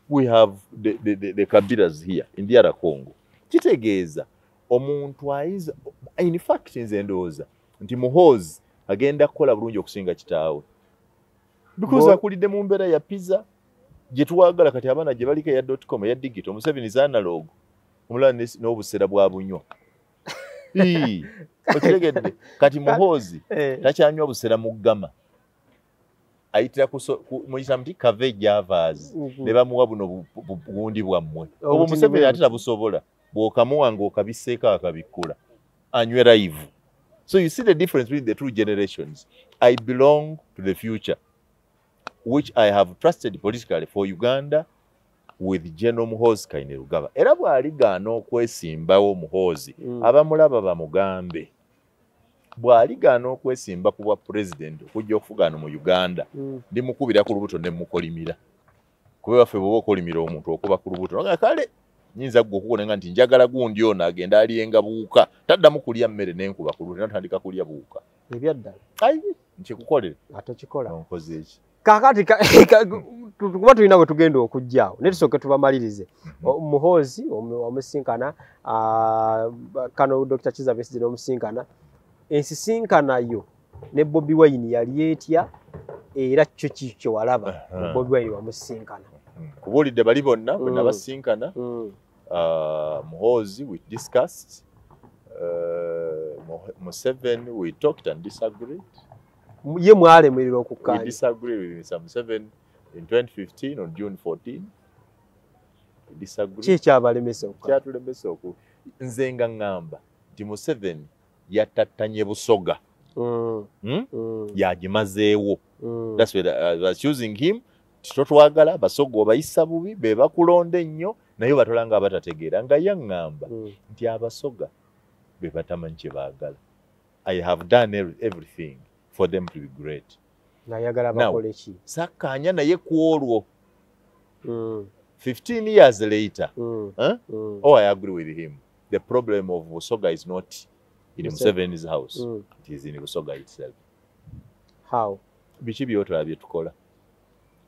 We have the Kabilas here in the other Congo. Kitegeeza omuntu ayinza, in fact nze ndowooza nti Muhoozi agenda kukola bulungi okusinga kitaawe, because akulidde mu mbeera ya pizza gye twagala kati abaana gye baliko eya .com, eya digital. Museveni is analog, omulala n'obusera bwa bunywa. Okitegedde? Kati Muhoozi takyanywa busera mu ggama, ayitira muyita muti kave javas, ne bamuwa buno bugundi bwammwe. Obwo Museveni ate tabusobola, bw'okamuwa ng'okabisseeko akabikkula anywe live. So you see the difference between the two generations. I belong to the future, which I have trusted politically for Uganda with General Muhoozi Kainerugaba. Era bw'aligaana okwesimbawo Muhoozi, abamulaba bamugambe. Bw'aligaana okwesimba ku bwa president okujja okufugana mu Uganda, ndimukubira ku lubuto ne mukolimira. Kuba waffe bw'oba okolimira omuntu okuba ku lubuto, nga kale nyinza gwe okukola nti njagala gundi ono agenda aliyenga buwuka, taddamu kulya mmere n'enkuba ku lubuto, natandika kulya buwuka. Ebyaddala. Ayi, nkikukolere. Atokikola. Nkoze eki? Kaakati kuba tulina bwe tugenda okujjaawo, naye tusooke tubamalirize. Muhoozi omusinkana, kano Dr. Kizza Besigye n'omusinkana, ensisinkana yo ne Bobi Wine yali etya, era kyo ki kye walaba Bobi Wine wamusinkana? Kubuulidde bali bonna bwe nabasinkana. Muhoozi we discussed, Museveni we talked and disagreed. Ye mwalemererwa okukkaanya. We disagree with Mr. Museveni in 2015 on June 14. We disagree. Ki ekyabalemesa okukkaanya? Kyatulemesa oku nze nga ŋŋamba nti Museveni yatattanye Busoga. Yagimazeewo. That's why I was choosing him. Totwagala Basoga obayisa bubi, be bakulonda ennyo naye batola nga abatategeera. Nga yaŋŋamba nti Abasoga be batamanyi kye baagala. I have done everything for them to be great. Ng'ayagala bakole ki? Sakkaanya naye ku olwo. 15 years later, oh, I agree with him. The problem of Busoga is not in Museveni's house. It is in Busoga itself. How? Biki by'otulaba bye tukola.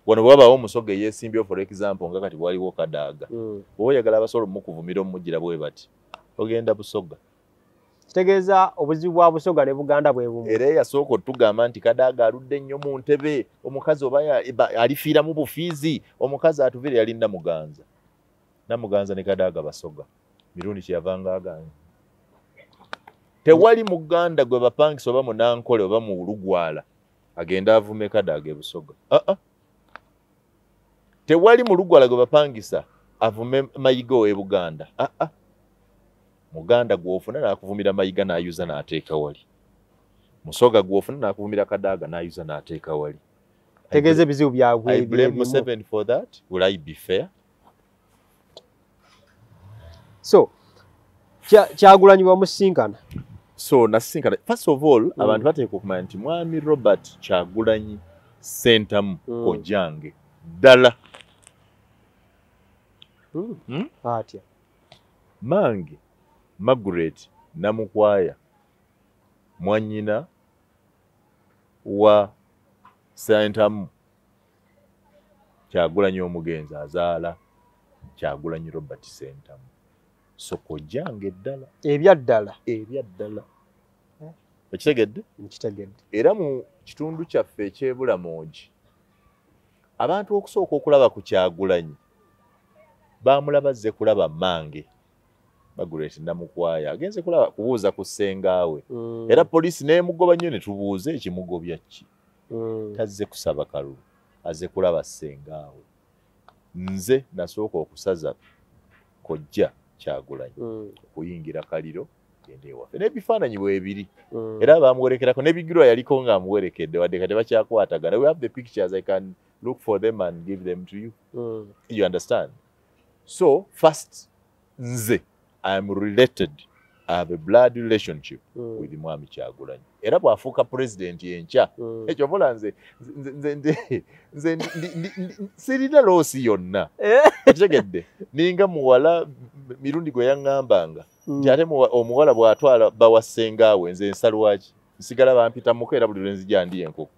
Wano bw'abaawo Omusoga eyeesimbyewo, for example, nga kati waliwo Kadaga. Bw'oba oyagala abasobola omukuvumira omugira bwe bati, ogenda Busoga. Kitegeeza obuzibu bwa Busoga ne Buganda bwe bumu. Era eyasooka otugamba nti Kadaga aludde nnyo mu ntebe, omukazi oba alifiira mu bufiizi, omukazi atuvire yali Namuganza. Namuganza ne Kadaga Basoga. Mirundi kyeyavanga agamba. Tewali Muganda gwe bapangisa oba Munankole oba mu Lugwala agenda avume Kadaga e Busoga. Tewali mu Lugwala gwe bapangisa avume Mayiga e Buganda. Muganda gw'ofuna n'akuvumira Mayiga n'ayuza n'ateeka wali. Musoga gw'ofuna n'akuvumira Kadaga n'ayuza n'ateeka wali. Tegeeza ebizibu byabwe. I blame Museveni for that. Will I be fair? So, Kyagulanyi wamusinkana. So nasinkana. First of all, abantu bateekwa okumanya nti Mwami Robert Kyagulanyi Ssentamu kojjange ddala. Atya? Mange Margaret Namukwaya mwannyina wa Ssentamu Kyagulanyi omugenzi azaala Kyagulanyi Robert Ssentamu. So kojjange ddala. Ebyaddala. Ebyaddala. Okitegedde? Nkitegedde. Era mu kitundu kyaffe eky'Ebulamogi abantu okusooka okulaba ku Kyagulanyi baamulaba azze kulaba mmange. Margaret Namukwaya agenze kulaba kubuuza ku ssengaawe. Era poliisi n'emugoba nnyo ne tubuuza ekimugobya ki. Tazze kusaba kalulu, azze kulaba ssengaawe. Nze nasooka okusaza kojja Kyagulanyi okuyingira Kaliro genda ewaffe n'ebifaananyi bwebiri. Era bamuwerekerako n'ebigirwa yaliko ng'amuwerekedde wadde kati bakyakwatagana. We have the pictures, I can look for them and give them to you. You understand? So first, nze I am related, I have a blood relationship with Mwami Kyagulanyi. Era bw'afuuka president enkya, ekyo vola nze nze sirina loss yonna. Okitegedde? Ninga muwala mirundi gwe yaŋŋambanga nti ate omuwala bw'atwala bawa ssengaawe nze nsalwaki nsigala bampita muko era buli lwe nzija ndi enkoko.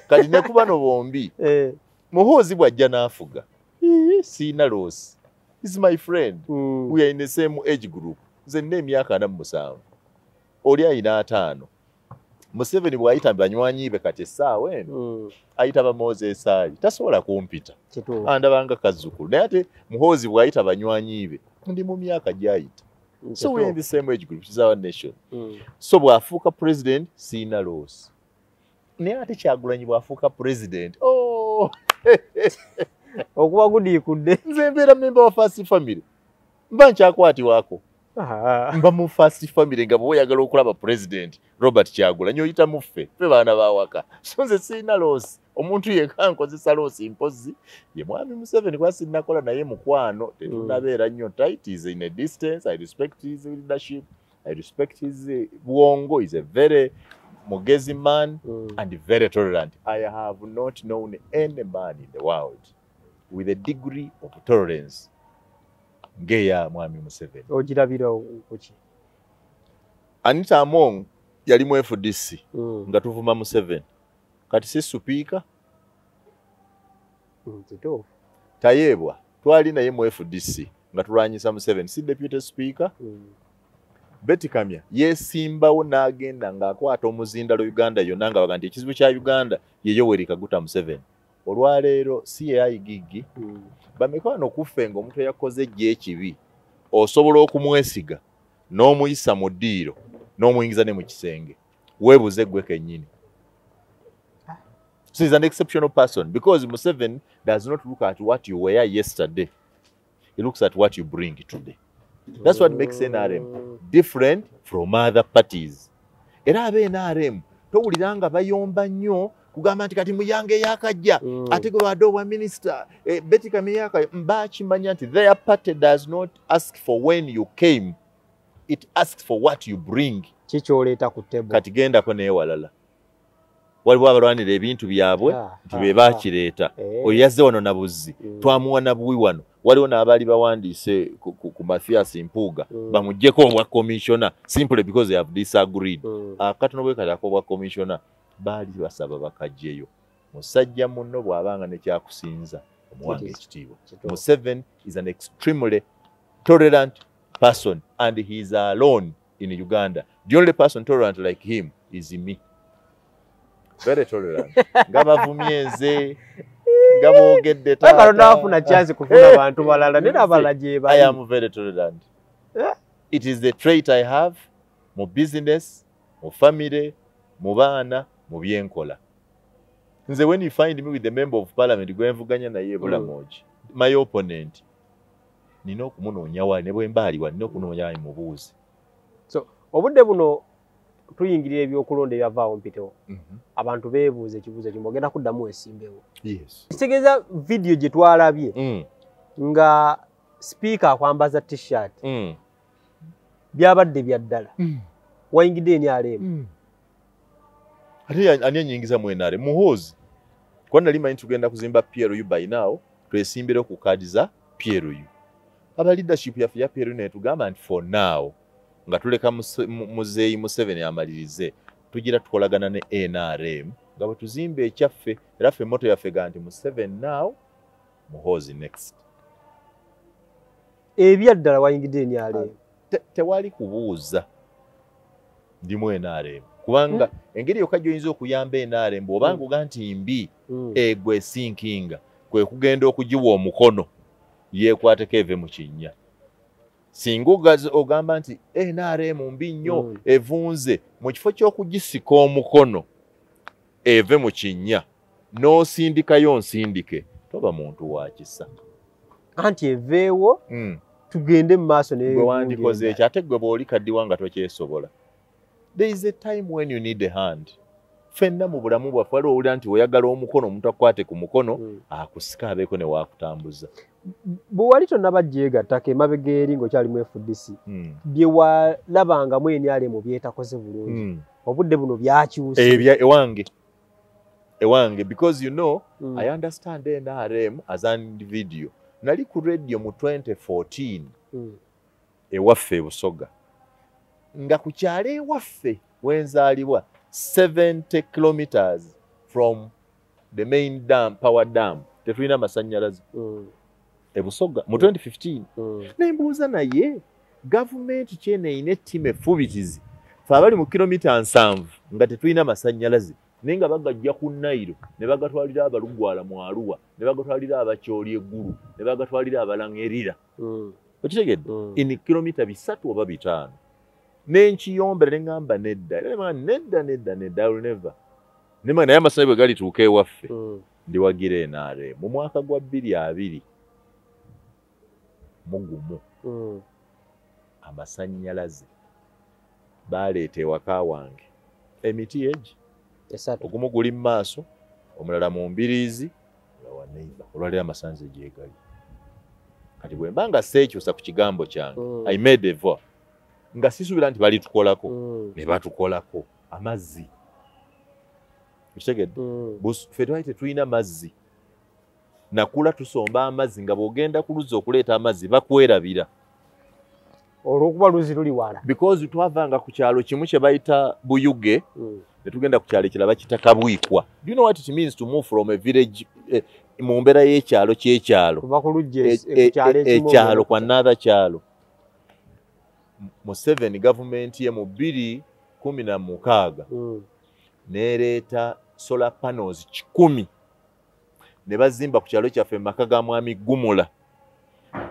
Kati ne ku bano bombi Muhoozi bw'ajja n'afuga siina loss. He's my friend. We are in the same age group. Nze nina emyaka 47, oli ayina 50. Museveni bw'ayita banywanyi be kati essaawa eno ayita ba Moses Ali, tasobola kumpita, andabanga kazzukulu. Naye ate Muhoozi bw'ayita banywanyi be ndi mu myaka gy'ayita. So we are in the same age group, is our nation. So bw'afuuka president siina loss. Naye ate Kyagulanyi bw'afuuka president, oh! Okuba gudiikudde. Nze mbeera member wa first family, mba nkyakwatibwako. Mba mu first family nga bw'oyagala okulaba president Robert Kyagulanyi oyita mu ffe, ffe baana b'awaka. So nze sirina loss. Omuntu yekka nkozesa loss mpozzi ye Mwami Museveni, kuba sinnakola naye mukwano, tetunnabeera nnyo tight, is in a distance. I respect his leadership, I respect his bwongo, is a very mugezi man and very tolerant. I have not known any man in the world with a degree of tolerance ng'eya Mwami Museveni. Ogirabira kuki? Anita Among yali mu FDC nga tuvuma Museveni. Kati si supiika? Kituufu. Tayebwa twali naye mu FDC nga tulwanyisa Museveni, si deputy speaker? Betty Kamya yeesimbawo n'agenda ng'akwata omuzindalo Uganda yonna nga baga nti ekizibu kya Uganda ye Yoweri Kaguta Museveni. Olwaleero si ye IGG. Bameka wano kuffe ng'omuntu eyakoze ejja ekibi osobola okumwesiga n'omuyisa mu ddiiro n'omuyingiza ne mu kisenge, weebuze ggwe kennyini. So he's an exceptional person because Museveni does not look at what you were yesterday. He looks at what you bring today. That's what makes NRM different from other parties. Era abe NRM towulira nga bayomba nnyo kugamba nti kati Muyange yakajja ate gwe badde obwa minisita Betty Kamya mbakimanya nti their party does not ask for when you came, it asks for what you bring. Kikyoleeta ku table. Kati gendako n'ewalala waliwo abalwanira ebintu byabwe nti be bakireeta. Oyo yazze wano na buzzi, twamuwa na buwi wano. Waliwo n'abaali bawandiise ku Mathias Mpuuga bamuggyeko obwa commissioner simply because they have disagreed. Akatono bwe kati ak'obwa commissioner baali basaba bakajjeyo. Musajja munno bw'abanga nekyakusinza omuwanga ekitiibwa. Museveni is an extremely tolerant person and he is alone in Uganda. The only person tolerant like him is me. Very tolerant. Nga bavumye nze, nga boogedde taata. Nafuna chance kufuna abantu balala, nina abalala gye bali. I am very tolerant. It is the trait I have mu business, mu family, mu baana, mu byenkola. Nze when you find me with the member of parliament gwe nvuganya naye Bulamogi, my opponent, nina okumunoonya wali ne bwe mba aliwa nina okunoonya wali mubuuze. So obudde buno tuyingirira ebyokulonda ebyavaawo mpitewo. Abantu beebuuza ekibuuzo kimu, ogenda kuddamu esimbewo. Yes. Kitegeeza vidiyo gye twalabye nga sipiika akwambaza t-shirt byabadde bya ddala. Wayingidde NRM. Ate ani anyingiza mu NRM? Muhoozi. Kuba nali manyi tugenda kuzimba PLU by now, twesimbire ku kaadi za PLU. Aba leadership yaffe ya PLU netugamba nti for now nga tuleka Muzeeyi Museveni amalirize, tugira tukolagana ne NRM nga bwe tuzimba ekyaffe, era ffe motto yaffe ga nti Museveni now, Muhoozi next. Ebya ddala wayingidde NRM. Tewali kubuuza, ndi mu NRM. Kubanga engeri yokka gy'oyinza okuyamba NRM bw'obanga oga nti mbi egwe esinkinga kwe kugenda okugiwa omukono yeekwateko eve mu kinnya. Singa ogamba nti NRM mbi nnyo, evunze, mu kifo ky'okugisika omukono eve mu kinnya n'osindikayo nsindike, toba muntu wa kisa. Anti eveewo, tugende mu maaso. Gwe wandikoze ekyo, ate gwe bw'oli kaddiwa nga tokyesobola. There is a time when you need a hand. Ffenna mu bulamu bwaffe waliwo owulira nti oyagala omukono, omuntu akukwate ku mukono, akusika abeeko ne waakutambuza. Bwe wali tonnaba gyegattako emabega eri ng'okyali mu FDC, bye walabangamu NRM byetakoze bulungi, obudde buno byakyuse? Ewange, because you know, I understand NRM as an individual. Nali ku radio mu 2014 ewaffe e Busoga, nga ku kyalo ewaffe wenzaalibwa 70 kilometers from the main dam, power dam, tetulina amasannyalaze e Busoga mu 2015. Nembuuza, naye gavumenti kyene erina ettima effubitizi, fe abali mu kilomita 70 nga tetulina masannyalaze, naye nga bagajja ku Nile ne bagatwalira Abalugwala mu Arua, ne bagatwalira Abakyoli eggulu, ne bagatwalira Abalangerira, okitegedde, in kilomita 3 oba 5. Nenkiyombera ne ŋŋamba nedda, era nedda, nedda, nedda, I will never. Nema naye amasannyalaze bwe galituuka ewaffe, ndiwagira NRM. Mu mwaka gwa 2021 amasannyalaze baleeta ewaka wange emiti egi 3, ogumu guli mu maaso, omulala mu mbiriizi, omulala wa neighbor. Olwaleero amasannyalaze gyegali. Kati bwe mba nga seekyusa ku kigambo kyange, I made a vow nga sisuubira nti balitukolako, ne batukolako amazzi, okitegedde. Ffe twali tetulina mazzi, nakula tusomba amazzi, nga bw'ogenda ku luzzi okuleeta amazzi bakwerabira. Olw'okuba luzzi luli wala. Because twavanga ku kyalo kimu kye bayita Buyuge, ne tugenda ku kyalo ekirala bakiyita Kabwikwa. Do you know what it means to move from a village, mu mbeera y'ekyalo ky'ekyalo, kuva ku luggi ku kyalo ekimu ekyalo kwa another kyalo? Museveni gavumenti ye mu 2016 n'ereeta solar panels 100 ne bazimba ku kyalo kyaffe mu maka ga Mwami Gumula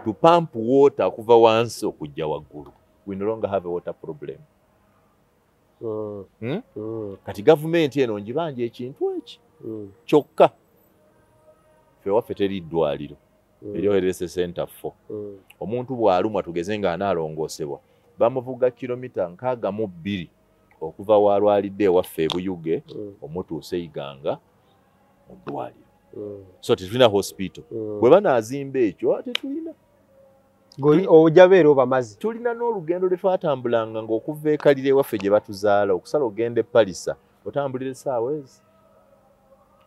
to pump water okuva wansi okujja waggulu. We no longer have a water problem. Kati gavumenti eno ngibanja ekintu eki kyokka. Ffe waffe teri ddwaliro eryo health center 4. Omuntu bw'alumwa, tugeze nga anaalongoosebwa, bamuvuga kilomita 62 okuva w'alwalidde ewaffe e Buyuge omutuusa Iganga mu ddwaliro. So tetulina hospital. Bwe banaazimba ekyo, tetulina. Ojja beera obamazi. Tulina n'olugendo lwe twatambulanga ng'okuva ekalira ewaffe gye batuzaala okusala ogenda e Palisa, otambulira essaawa ezi.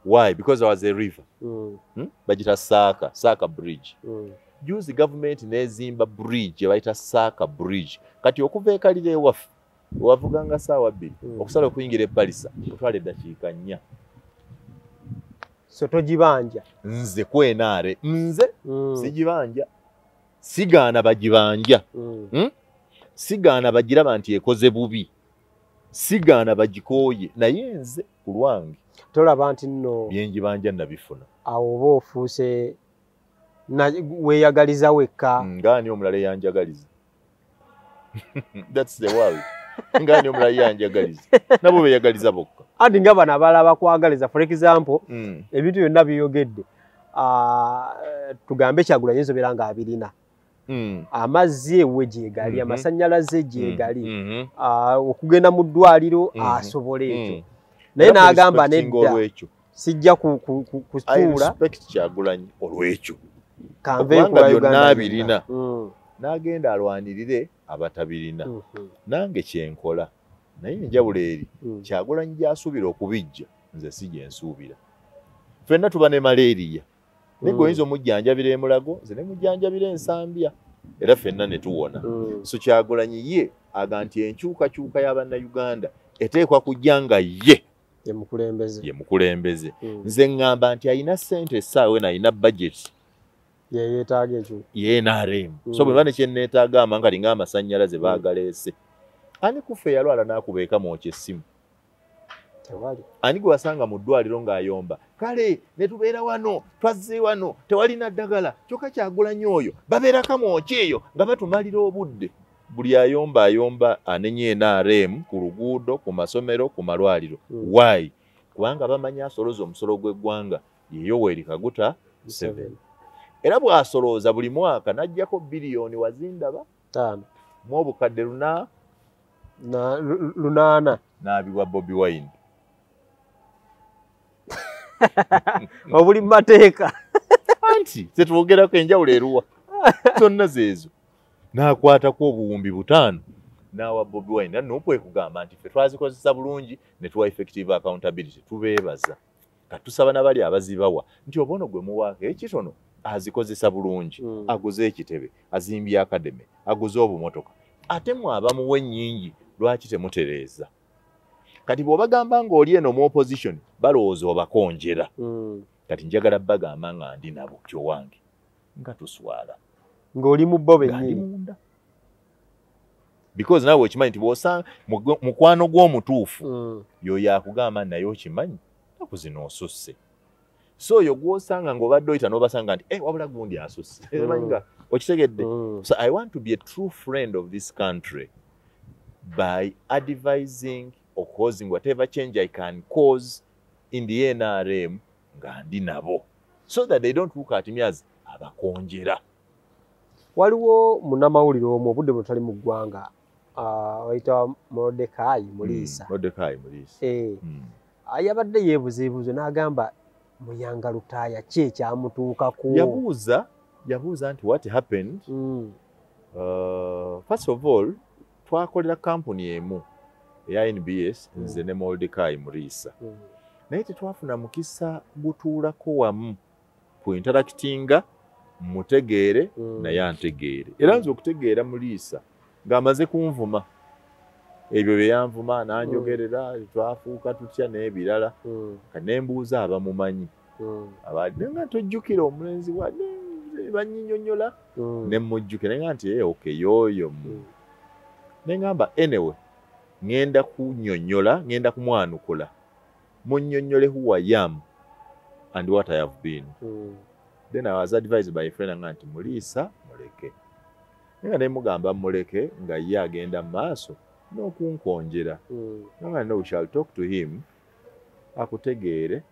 Why? Because there was a river. Bagita Saaka, Saaka Bridge. Juzi gavumenti n'ezimba bridge ebayita Saaka Bridge. Kati okuva ekalira ewaffe wavuganga ssaawa 2, okusala okuyingira e Palisa otwala eddakiika 4. So togibanja? Nze kwenaare nze sigibanja, sigaana bagibanja, sigaana bagiraba nti ekoze bubi, sigaana bagikooye, naye nze ku lwange tolaba nti nno byenjibanja nabifuna. Awo oba ofuuse weeyagaliza wekka. Ngaani omulala eyanjagaliza? That's the world. Ngaani omulala eyanjagaliza? Nabo beeyagaliza bokka. Anti nga bano abalala bakwagaliza, for example, ebintu byonna byeyogedde, tugambe Kyagulanyi ensobeera ng'abirina, amazzi ewe gyegali, amasannyalaze gyegali, okugenda mu ddwaliro asobola ekyo, naye n'agamba nedda, sijja kutuula. Kyagulanyi olwekyo kanve kubanga byonna abirina, n'agenda alwanirire abatabirina. Nange kyenkola, naye enjawulo eri Kyagulanyi gy'asuubira okubijja, nze si gye nsuubira. Ffenna tuba ne malaria, naye gwe oyinza omujjanjabira emulago, nze ne mujjanjabira Ensambya, era ffenna ne tuwona. So Kyagulanyi ye aga nti enkyukakyuka y'Abannayuganda eteekwa kujja nga ye ye mukulembeze. Ye mukulembeze. Nze ŋŋamba nti alina ssente essaawa eno, alina budget ye yeetaaga ekyo ye NRM. So bwe mba ne kye neetaaga amanga kali ng'amasannyalaze baagaleese, ani kuffe yalwala n'akuba eka mwokya essimu? Ani gwe wasanga mu ddwaliro ng'ayomba, kale ne tubeera wano, twazze wano, tewalina ddagala, kyokka Kyagulanyi oyo babeera Kamwokya eyo nga batumalira obudde. Buli ayomba ayomba anenye NRM ku luguudo, ku masomero, ku malwaliro. Why? Kubanga bamanyi asolooza omusolo gw'eggwanga ye Yoweri Kaguta Museveni. Era bw'asolooza buli mwaka n'aggyako biliyoni wazindaba 5 mu obukadde 8 n'abiwa Bobi Wine. Obuli mateeka. Anti tetwogerako enjawulo eruwa zonna zeezo. N'akwatako obuwumbi 5 n'awa Bobi Wine. Era NUP ekugamba nti ffe twazikozesa bulungi ne tuwa effective accountability, tubeebaza. Katusaba n'abali abazibawa nti oba ono gwe muwaako ekitono azikozesa bulungi, aguze ekitebe, azimbye academy, aguze obumotoka, ate mwe abamuwa ennyingi lwaki temutereeza? Kati bw'obagamba ng'oli eno mu opposition balowooza obakonjera. Kati njagala bagamba nga ndi nabo kyowange nga tuswala ng'oli mu bo bennyini, because naawe okimanyi nti bw'osanga mukwano gw'omutuufu y'oyo akugamba naye okimanyi nnaku zino osusse. So oyo gw'osanga ng'obadde oyita n'obasanga nti wabula gundi asusse, omanyi nga okitegedde. So I want to be a true friend of this country by advising or causing whatever change I can cause in the NRM nga ndi nabo, so that they don't look at me as abakonjera. Waliwo munnamawulire omu obudde buno tali mu ggwanga, bayita Mordecai Muriisa. Mordecai Muriisa. Yabadde yeebuza ebibuuzo n'agamba Muyanga Lutaaya ki ekyamutuukako? Yabuuza nti what happened? First of all, twakolera kampuni emu eya NBS, nze ne Mordecai Muriisa. Naye tetwafuna mukisa gutuulako wamu ku interactinga, mutegeere naye antegeere. Era nze okutegeera Muriisa ng'amaze kunvuma ebyo bye yanvuma n'anjogerera, twafuuka tutya n'ebirala. Ne mbuuza abamumanyi, abadde nga tojjukira omulenzi wa bannyinnyonnyola, ne mmujjukira nga nti okay y'oyo. Ne ngamba anyway ŋŋenda kunnyonnyola, ŋŋenda kumwanukula, munnyonnyole who I am and what I have been. Then I was advised by a friend nga nti Muriisa muleke. Nga ne mugamba muleke nga ye agenda mu maaso n'okunkonjera. Nga no, we shall talk to him akutegeere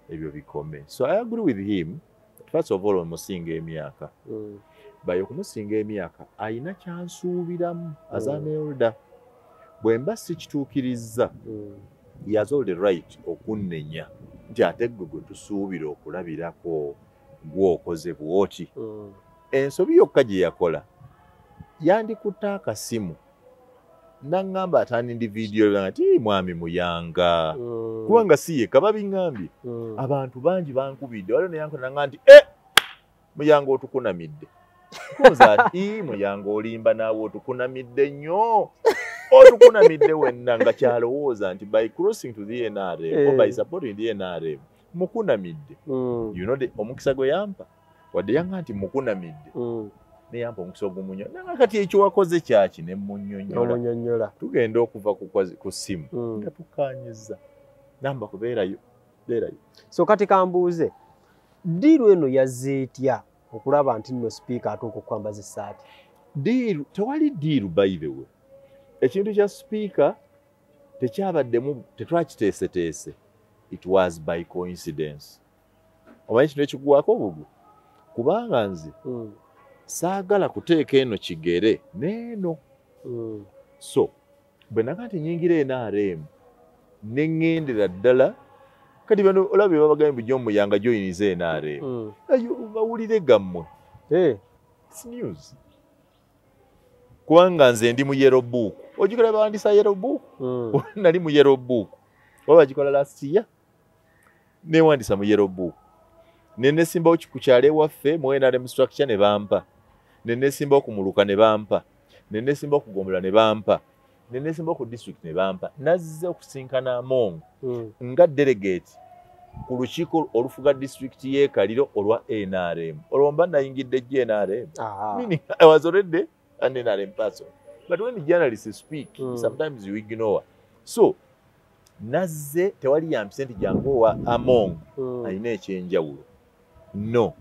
ebyo bikome. So I agree with him. First of all, omusinga emyaka. By okumusinga emyaka ayina kyansuubiramu as an elder. Bwe mba sikituukirizza, he has all the right okunnenya nti ate ggwe gwe tusuubira okulabirako gw'okoze bw'oti. Ensobi yokka gye yakola, yandikutte akasimu n'aŋŋamba atandindi vidiyo nti mwami Muyanga, kubanga si yekka babiŋŋambye, abantu bangi bankubidde. Waliwo neyankola n'aŋŋamba nti Muyanga otukunamidde. Kubuuza ati Muyanga olimba naawe otukunamidde nnyo, otukunamidde wenna, nga kyalowooza nti by crossing to the NRM or by supporting the NRM mukunamidde. You know, omukisa gwe yampa, wadde yaŋŋamba nti mukunamidde, ne yampa omukisa ogumunyo. Nanga kati ekyo wakoze kyaki? Ne mmunnyonnyola. Tugenda okuva ku ssimu nga tukkaanyizza, namba kubeerayo beerayo. So kati kambuuze, ddiiru eno yazze etya okulaba nti nno sipiika atuuka okwambaza essaati? Ddiiru tewali ddiiru, by the way. Ekintu kya sipiika tekyabaddemu, tetwakiteeseteese. It was by coincidence. Omanyi ekintu ekigwako obugu? Kubanga nze saagala kuteeka eno kigere n'eno. So bwe naga nti nnyingira NRM ne ŋŋendera ddala. Kati bano olaba babagambye bulijjo Muyanga joyiniza NRM. Ayo bawulire gammwe. It's news. Kubanga nze ndi mu yellow book. Ojjukira bawandiisa yellow book? Nali mu yellow book. Oba bagikola last year? Neewandisa mu yellow book. Ne neesimbawo ku kyalo ewaffe mu NRM structure ne bampa. Ne neesimbawo ku muluka ne bampa. Ne neesimbawo ku ggombolola ne bampa. Ne neesimbawo ku district ne bampa. Nazze okusinkana Among nga delegate ku lukiiko olufuga disitulikiti y'e Kaliro olwa NRM. Olwo mba nayingidde gye NRM. Meaning I was already an NRM person. But when the journalists speak, sometimes you ignore. So Nazze tewali yampise nti jangu owa Among alina ekyenjawulo. No,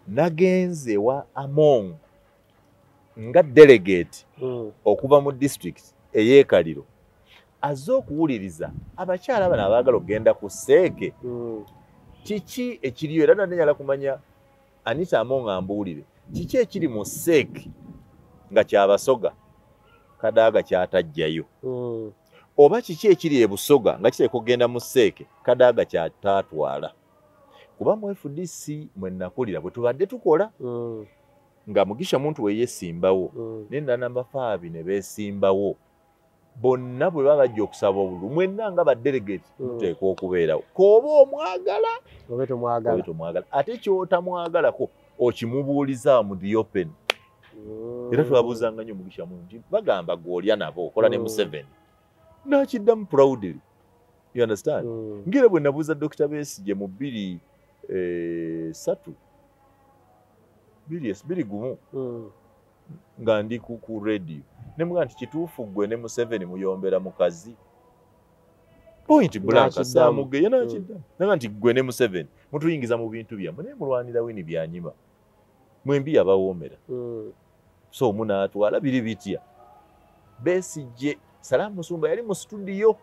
nagenze wa Among nga delegate okuva mu district ey'ekaliro azze okuwuliriza abakyala bano abaagala okugenda ku CEC. Kiki ekiriyo? Era naneyala kumanya Anita Among ambuulire kiki ekiri mu CEC nga kyabasoga Kadaga kyatajjayo, oba kiki ekiri e Busoga nga kiteekwa okugenda mu CEC Kadaga kyataatwala. Kuba mu FDC mwe nakulira bwe tubadde tukola nga Mugisha Muntu we yeesimbawo ne Nanamba Faabi ne beesimbawo, bonna bwe baba bajja okusaba obululu mwenna nga ba delegate muteekwa okubeerawo, k'oba omwagala oba tomwagala, tomwagala, ate ky'otamwagalako okimubuuliza mu the open. Era twabuuzanga nnyo Mugisha Muntu nti bagamba gw'olya nabo okola ne Museveni, n'akiddamu proudly, you understand? Ngera bwe nabuuza Dr. Besigye mu 2003 2021 nga ndi ku radio ne mugamba nti kituufu ggwe ne Museveni muyombera mukazi, point blank, saamugeya n'akiddamu naga nti ggwe ne Museveni mutuyingiza mu bintu byammwe naye mulwanira Winnie Byanyima mwembi yabawoomera, so munaatwala biri bitya. Besigye Salamu Musumba yali mu studio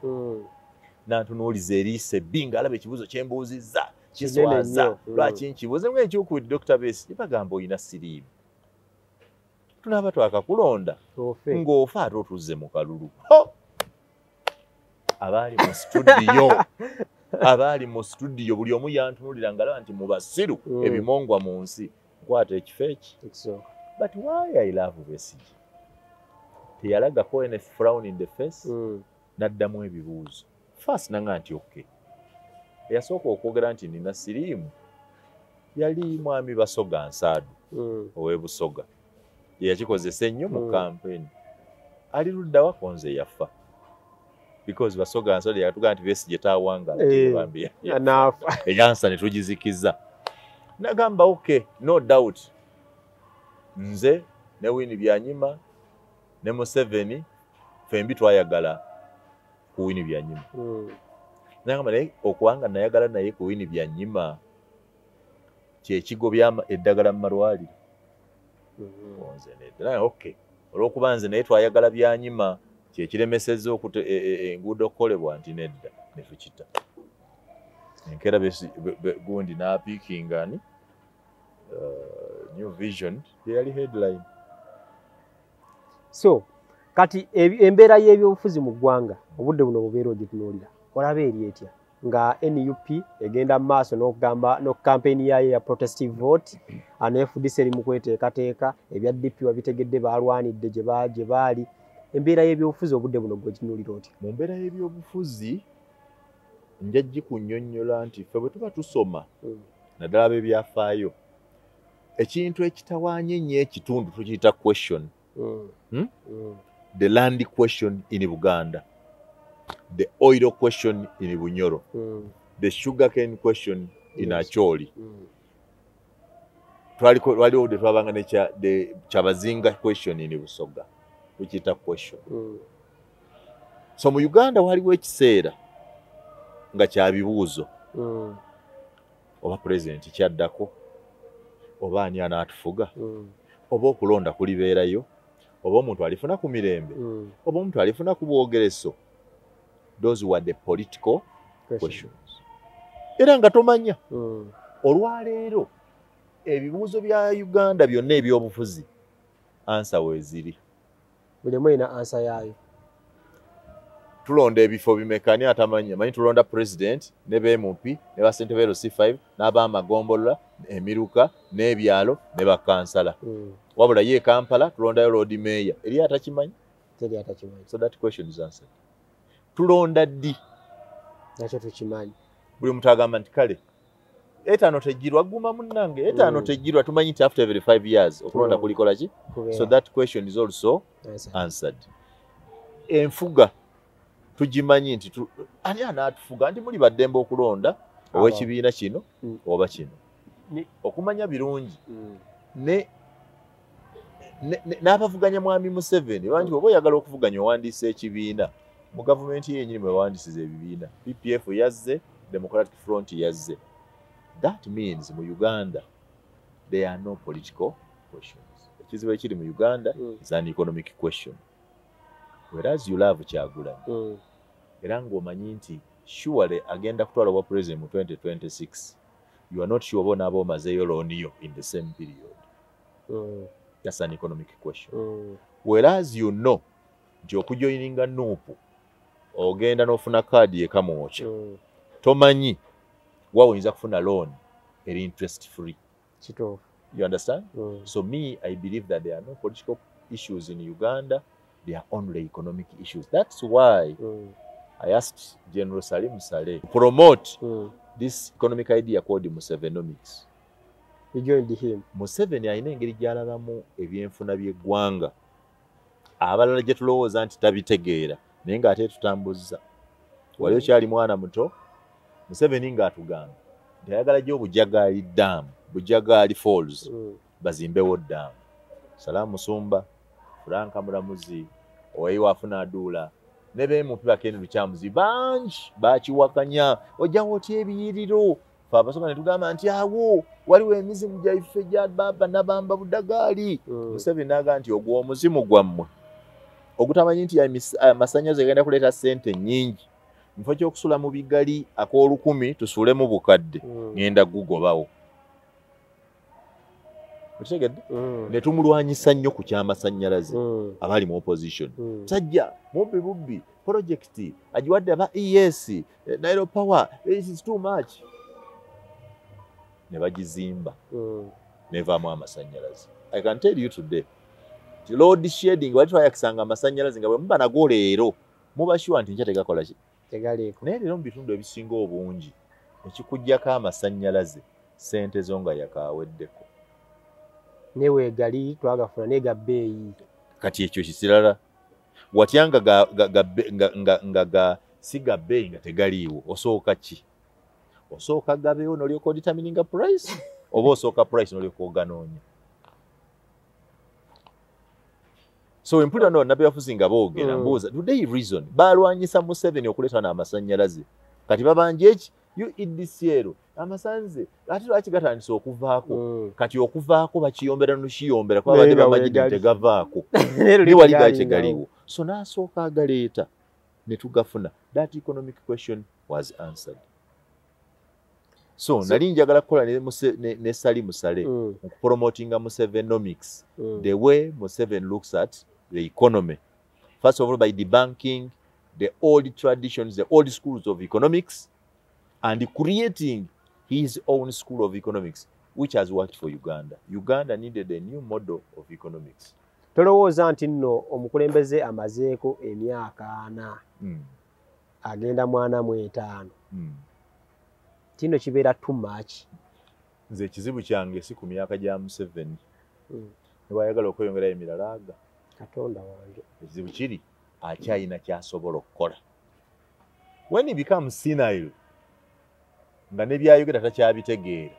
n'antunuuliza eriiso ebbi ng'alaba ekibuuzo kye mbuuzizza kiswaza, lwaki nkibuuze nga ekyokubiri Dr. Besigye bagamba olina siriimu, tunaaba twakakulonda ng'ofa ate otuzze mu kalulu. Abaali mu studio abaali mu studio buli omu yantunuulira ng'alaba nti mu basiru ebimongwa mu nsi nkwata ekifo eki. But why I love Besigye, teyalagako any frown in the face, n'addamu ebibuuzo first nanga nti okay. Eyasooka okwogera nti nina siriimu yali mwami Basoga Nsaadu ow'e Busoga, yeyakikozesa ennyo mu campaign. Ali ludda wa konze yafa because Basoga Nsaadu yatugamba nti Besigye tawangala bambi eyansa ne tugizikiza. Nagamba okay, no doubt nze ne Winnie Byanyima ne Museveni fembi twayagala ku Winnie Byanyima. Nagamba naye okubanga nayagala naye ku Winnie Byanyima kyekigobya eddagala mu malwaliro. Nze nedda okay, olw'okuba nze naye twayagala Byanyima kyekiremesezza enguudo okukolebwa nti nedda ne tukita. Enkeera gundi n'apiikinga ni New Vision yeyali headline. So kati embeera y'ebyobufuzi mu ggwanga obudde buno bubeera ogitunuulira olaba eri etya nga NUP egenda mu maaso n'okugamba no campaign yayo ya protestive vote, ne FDC eri mu kweteekateeka, ebya DP wabitegedde baalwanidde gye baali. Embeera y'ebyobufuzi obudde buno gw'ogitunuulira otya? Mu mbeera y'ebyobufuzi nja gikunnyonnyola nti ffe bwe tuba tusoma naddala ab'ebyafaayo ekintu ekitawaanya ennyo ekitundu tukiyita question. The land question in Buganda, the oil question in Bunyoro, the sugarcane question in Acholi. Twaliwo twabanga ne Kyabazinga question in Busoga, tukiyita question. So mu Uganda waliwo ekiseera nga kya bibuuzo, oba president kyaddako, oba ani anaatufuga, oba okulonda kulibeerayo, oba omuntu alifuna ku mirembe, oba omuntu alifuna ku bwogereso. Those were the political questions. Era nga tomanya olwaleero ebibuuzo bya Uganda byonna ebyobufuzi ansa weeziri, buli emu erina ansa yaayo. Tulonda ebifo bimeka ani atamanya? Manyi tulonda president ne ba MP ne ba ssentebe LC5 n'abamagombolola emiruka n'ebyalo ne bakansala. Wabula ye Kampala tulondayo Lord Mayor, eri atakimanyi? Teri atakimanyi. So that question is answered. Tulonda ddi? Nakyo tukimanyi. Buli muntu agamba nti kale etaano tegirwa, guma munnange, etaano tegirwa, tumanyi nti after every 5 years okulonda kulikola ki? So that question is also answered. Enfuga tugimanyi nti ani anaatufuga, nti muli baddembe okulonda ow'ekibiina kino oba kino. Okumanya birungi n'abavuganya mwami Museveni bangi, oba oyagala okuvuganya owandiisa ekibiina Mu gavumenti yenyini mwe bawandisiza ebibiina, PPF yazze, Democratic Front yazze. That means mu Uganda there are no political questions. Ekizibu ekiri mu Uganda is an economic question. Whereas you love Kyagulanyi, era ng'omanyi nti surely agenda kutwala obwa president mu 2026, you are not sure oba onaaba omazeeyo loan yo in the same period. That's an economic question. Whereas you know nti okujoininga NUP ogenda n'ofuna kaadi ekamwokya, tomanyi wa oyinza kufuna loan eri interest free. Kituufu. You understand? So me, I believe that there are no political issues in Uganda, there are only economic issues. That's why I asked General Salim Saleh to promote this economic idea called Musevenomics. You joined him. Museveni alina engeri gy'alabamu ebyenfuna by'eggwanga abalala gye tulowooza nti tabitegeera, naye ng'ate tutambuzza. Wali okyali mwana muto, Museveni ng'atugamba nti ayagala gyo Bujagaali Dam, Bujagaali Falls, bazimbewo dam. Salamu Musumba, Frank Muramuzi, Oweyiwa Afuna Aduula ne beemupi Bakeni Lukyamuzi bangi bakiwakanya, ojjawo otya ebiyiriro? Ffe abasooka ne tugamba nti awo waliwo emizimu gyaffe gya baaba nabamba Budagaali. Museveni n'agamba nti ogwo omuzimu gwammwe ogutamanyi nti amasannyalaze gagenda kuleeta ssente nnyingi, mu kifo ky'okusula mu bigali ak'olukumi tusuulemu bukadde, ngenda gugobawo. Okitegedde? Ne tumulwanyisa nnyo ku kyamasannyalaze abali mu opposition. Sajja mubbi bubbi project agiwadde aba ES Nile Power, it is too much. Ne bagizimba nevaamu amasannyalaze. I can tell you today nti load shedding wali twayakisanga amasannyalaze nga bwe muba nago leero muba sure nti nkya tegakola ki, tegaliiko. Naye leero mu bitundu ebisinga obungi ekikuggyako amasannyalaze ssente zo nga yakaaweddeko. Neweegali twagafuna naye ga bbeeyi. Kati ekyo kirala, watya nga si ga bbeeyi nga tegaliiwo, osooka ki? Osooka gabeewo n'olyoka odetermininga price, oba osooka price n'olyoka oganoonya? So empulira no bannabyabufuzi nga boogera, mbuuza, do they reason? Balwanyisa Museveni okuleeta n'amasannyalaze, kati babanja eki UEDCL amasanze ate lwaki gatandise okuvaako? Kati okuvaako bakiyombera nukiyombera kuba babadde bamanyi nti tegavaako, naye wali gali tegaliiwo. So n'asooka agaleeta ne tugafuna. That economic question was answered. So nali njagala kukola ne Salim Saleh mu kupromotinga Musevenomics, the way Museveni looks at the economy. First of all, by debunking the old traditions, the old schools of economics, and creating his own school of economics, which has worked for Uganda. Uganda needed a new model of economics. Tolowooza nti nno omukulembeze amazeeko emyaka 40 agenda 45, kino kibeera too much? Nze ekizibu kyange si ku myaka gya Museveni, ne bw'ayagala okweyongerayo emirala aga. Katonda wange. Ekizibu kiri akyalina ky'asobola okukola. When he becomes senile, nga ne byayogera takyabitegeera,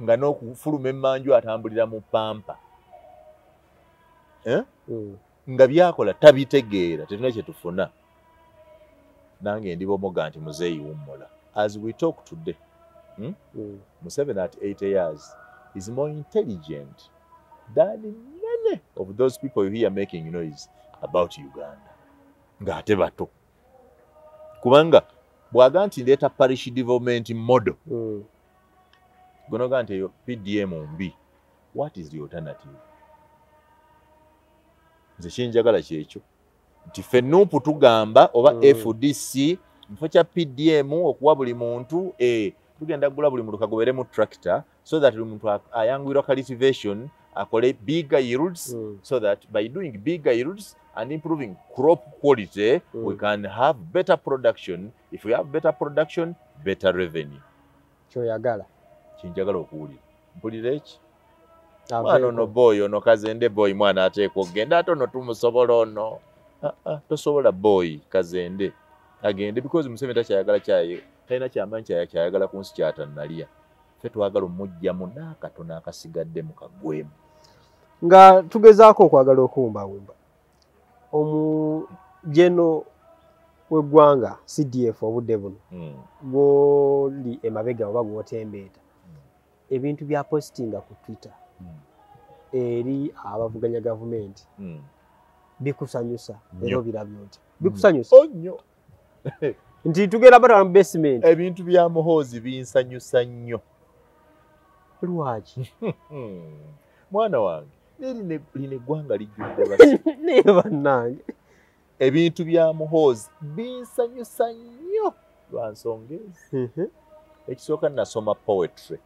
nga n'okufuluma emmanju atambulira mu pampa, nga byakola tabitegeera, tetulina kye tufuna. Nange ndi bomoga nti muzeeyi wummula. As we talk today, Museveni at 80 years is more intelligent than many of those people you hear making noise about Uganda. Ng'ate bato. Kubanga bw'aga nti ndeeta parish development model, gonoga nti eyo PDM mbi, what is the alternative? Nze kyenjagala kyekyo nti ffe NUP tugamba oba FDC mu kifo kya PDM okuwa buli muntu, tugenda kugula buli muntu kagoberemu tractor so that buli muntu ayanguyirwa cultivation, akole bigger yields, so that by doing bigger yields and improving crop quality, we can have better production. If we have better production, better revenue. Kyoyagala. Kyenjagala okuwulira. Mpulira eki? Mwana ono boy ono Kazende boy mwana ateekwa okugenda, ate ono tumusobola ono. Tosobola boy Kazende agende because Museveni takyayagala kyaye, talina kyamaanyi kyayagala ku nsi kyatannalya. Ffe twagala omuggyamu n'akatono akasigadde mu kagwemu. Nga tugezaako okwagala okuwumbawumba, Geno w'eggwanga CDF obudde buno gw'oli emabega oba gw'otembeeta, ebintu bya postinga ku Twitter eri abavuganya gavumenti bikusanyusa era obirabye otya? Bikusanyusa nnyo. Nti tugenda batwala mu basement. Ebintu bya Muhoozi binsanyusa nnyo. Lwaki? Mwana wange, lino eggwanga lijjudde basi. Naye bannange, ebintu bya Muhoozi binsanyusa nnyo lwa nsonga ezi. Ekisooka, nasoma poetry.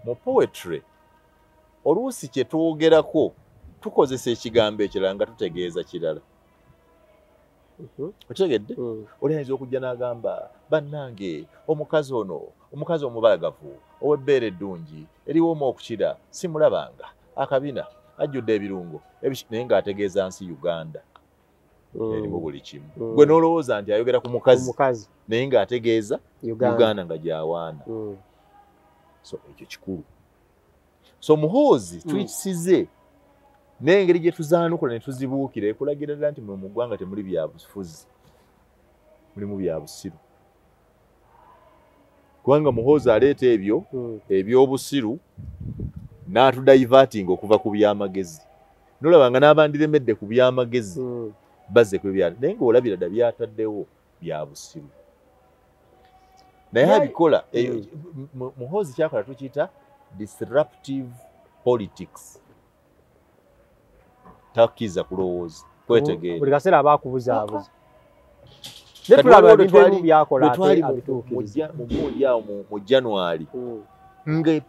Mu poetry oluusi kye twogerako tukozesa ekigambo ekirala nga tutegeeza kirala. Okitegedde? Oli ayinza okujja n'agamba, bannange, omukazi ono, omukazi omubalagavu ow'ebbeere eddungi eriwooma okukira, simulabanga akabina, ajjudde ebirungo, naye ng'ategeeza nsi Uganda erimu buli kimu. Gwe n'olowooza nti ayogera ku mukazi, naye ng'ategeeza Uganda nga gy'awaana. So ekyo kikulu. So Muhoozi tweets ze n'engeri gye tuzaanukula ne tuzibuukira ekulagira ddala nti mu ggwanga temuli byabufuzi, mulimu bya busiru, kubanga Muhoozi aleeta ebyo ebyobusiru n'atudivertinga okuva ku byamagezi, nolaba nga n'abandiremedde ku byamagezi bazze ku bya, naye ng'olabira dda byataddewo bya busiru, naye abikola. Muhoozi kyakola tukiyita disruptive politics. Takkiriza kulowooza, kwetegeera. Buli kaseera aba akubuzaabuza. Naye tulaba ebintu ebimu byakola ate abituukiriza. Mu gundi awo mu January nga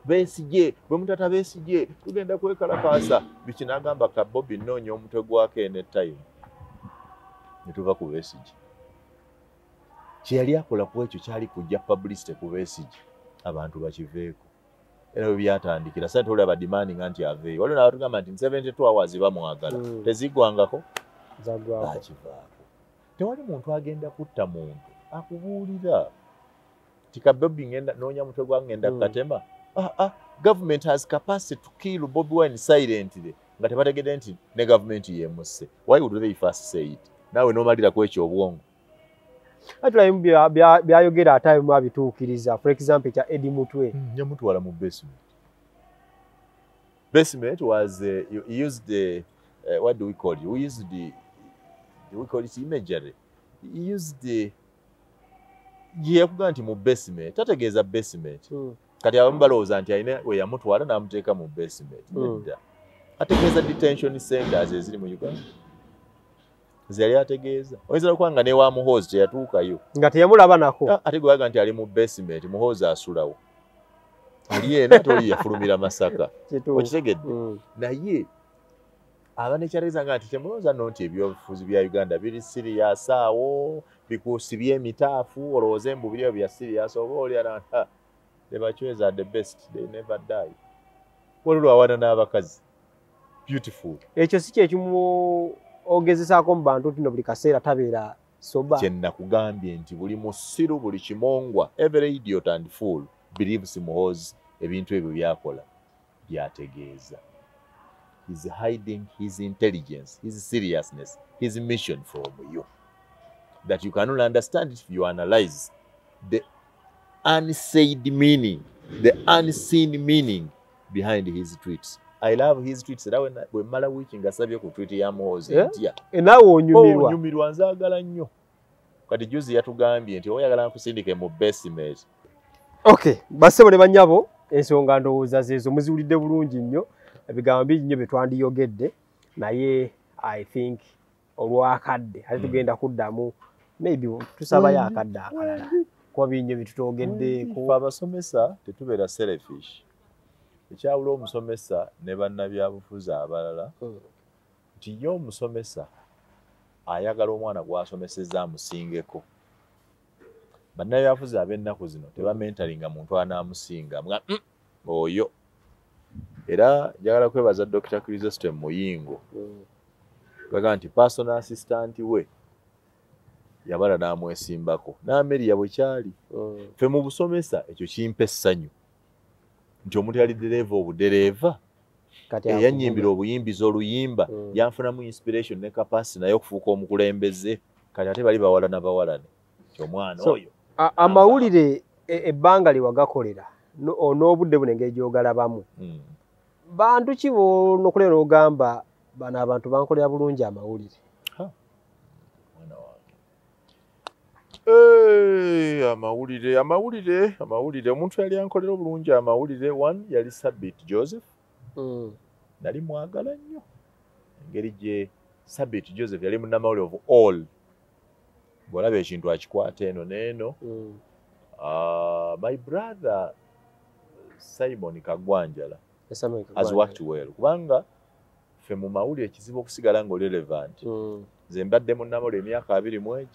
Besigye bwe mutata Besigye tugenda kwekalakaasa biki, n'agamba ka Bobi nnoonya omutwe gwako ene time, ne tuva ku Besigye. Kye yali akola ku ekyo kyali kujja publicity ku Besigye, abantu bakiveeko, era bwe byatandikira sente olaba demanding nti aveeyo. Waliwo n'abatugamba nti 72 hours bamwagala, teziggwangako, bakivaako. Tewali muntu agenda kutta muntu akubuulira ti ka Bobi ngenda noonya mutwe gwa ngenda katema. Government has capacity to kill Bobi Wine silently nga tebategedde nti ne government yemusse. Why would they first say it? Naawe n'omalira ku ekyo obwongo. Ate byayogera ate abimu abituukiriza. For example, kya Eddie Mutwe. Yamutwala mu basement. Basement was he used the what do we call it? We used the, we call it imagery. He used the, yakuga nti mu basement, tategeeza basement. Kati abamu balowooza nti alina we yamutwala n'amuteeka mu basement. Nedda, ategeeza detention centers eziri mu Uganda ze yali ategeeza. Oyinza okuba nga ne wa Muhoozi teyatuukayo, nga teyamulaba nako. Ate gwe nti ali mu basement, Muhoozi asulawo ali eno, ate oli yafulumira Masaka. Okitegedde? Naye aba nekyaleeza nga nti temulowooza nno nti ebyobufuzi bya Uganda biri serious awo bikuusibye emitaafu, olowooze mbu biri bya serious oba oli. The Bachwezi are the best, they never die. Waliwo awaana n'abakazi beautiful. Ekyo si kyekimu ogezesaako mu bantu nti no buli kaseera tabeera soba? Kye nakugambye nti buli musiru, buli kimongwa, every idiot and fool believes Muhoozi ebintu ebyo byakola byategeeza. He's hiding his intelligence, his seriousness, his mission from you, that you cannot understand if you analyze the unsaid meaning, the unseen meaning behind his tweets. I love his tweets. Era bwe mmala wiiki nga sabye ku tweet ya Muhoozi, ntya. Naawe onyumirwa. Onyumirwa, nzaagala nnyo. Kati juzi yatugambye nti oyagala nkusindike mu basement. Okay, bassebo ne bannyabo, ensonga ndowooza zeezo muziwulidde bulungi nnyo. Ebigambo bingi nnyo bye twandiyogedde, naye I think olwakadde ate tugenda kuddamu, maybe tusabayo akadde akalala, kuba bingi nnyo bye tutwogeddeeko. Ffe abasomesa tetubeera selfish. Ekyawula omusomesa ne bannabyabufuzi abalala nti ye omusomesa ayagala omwana gw'asomesezza amusingeko. Bannabyabufuzi ab'ennaku zino tebamentalinga muntu anaamusinga mga oyo. Era njagala kwebaza Dr. Chrysostom Muyingo, baga nti personal assistant we yabala n'amwesimbako n'Amelia bwe kyali. Ffe mu busomesa ekyo kimpa essanyu nti omuntu yali dereeva obudereeva Eyanyimbira obuyimbizi oluyimba, yanfunamu inspiration ne capacity naye okufuuka omukulembeze. Kati ate bali bawalana bawalane omwana oyo. Amawulire ebbanga lye wagakolera n'obudde buno engeri gy'ogalabamu, bantu ki b'onokolera n'ogamba bano abantu bankolera bulungi amawulire? Mwana wange, amawulire amawulire amawulire, omuntu yali ankolera obulungi amawulire, one yali Sabit Joseph. Nali mwagala nnyo engeri gye Sabit Joseph yali munnamawulire of all, bw'olaba ekintu akikwata eno n'eno. My brother Simon Kagwanjala has worked well, kubanga ffe mu mawulire ekizibu okusigala ng'oli relevant. Nze mbadde munnamawulire emyaka 25,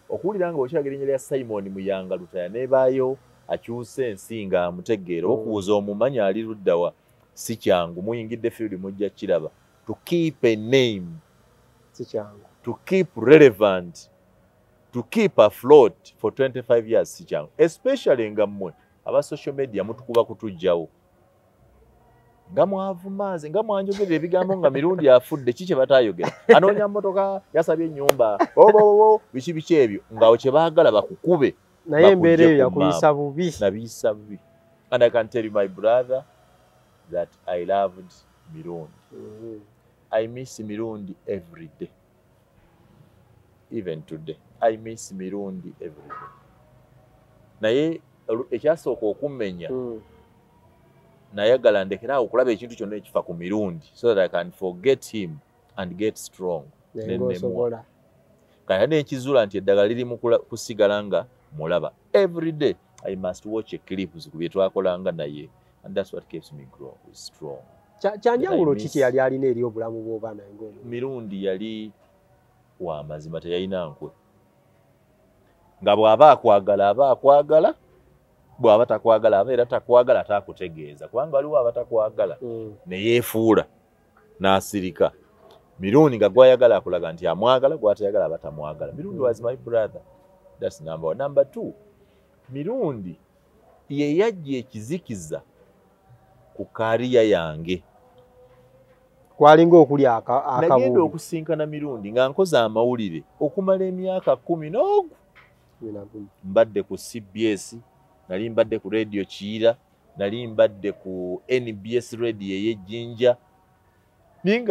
okuwulira nga okyagera erinnya lya Simon Muyanga Lutaya nebaayo akyuse ensi nga amutegeera, okubuuza omumanyi ali luddawa si kyangu. Muyingidde field mujja kiraba, to keep a name si kyangu, to keep relevant, to keep afloat for 25 years si kyangu, especially nga mmwe aba social media mutukuba kutujjawo nga mwavumaaze nga mwanjogerera ebigambo nga Mirundi afudde, ki kye bataayogera, anoonya mmotoka, yasabye ennyumba, obobobo biki biki ebyo, ngaawo kye baagala bakukube. Naye embeera eyo yakuyisa bubi. Nabiyisa bubi. And I can tell you, my brother, that I loved Mirundi. I miss Mirundi every day. Even today I miss Mirundi every day. Naye ekyasooka okummenya, nayagala ndekera okulaba ekintu kyonna ekifa ku Mirundi so that I can forget him and get strong. Kati nekizuula nti eddagala liri mu kusigala nga mulaba. Every day I must watch a clips ku bye twakolanga naye, and that's what keeps me strong. Kyanjawulo ki kye yali alina eri obulamu bw'obaana? Mirundi yali wa mazima, teyalina nkwe. Nga bw'aba akwagala aba akwagala, bw'aba takwagala aba era takwagala, atakutegeeza, kubanga waliwo abatakwagala ne yeefuula n'asirika. Mirundi nga gwayagala akulaga nti amwagala, gwatayagala aba tamwagala. Mirundi was my brother. That's number one. Number two, Mirundi ye yajja ekizikiza ku kariya yange. Kwalinga okulya akabubi. Nagenda okusinkana Mirundi nga nkoze amawulire okumala emyaka 10. Mbadde ku CBS, nali mbadde ku Radio Kiira, nali mbadde ku NBS Radio ey'Ejjinja, naye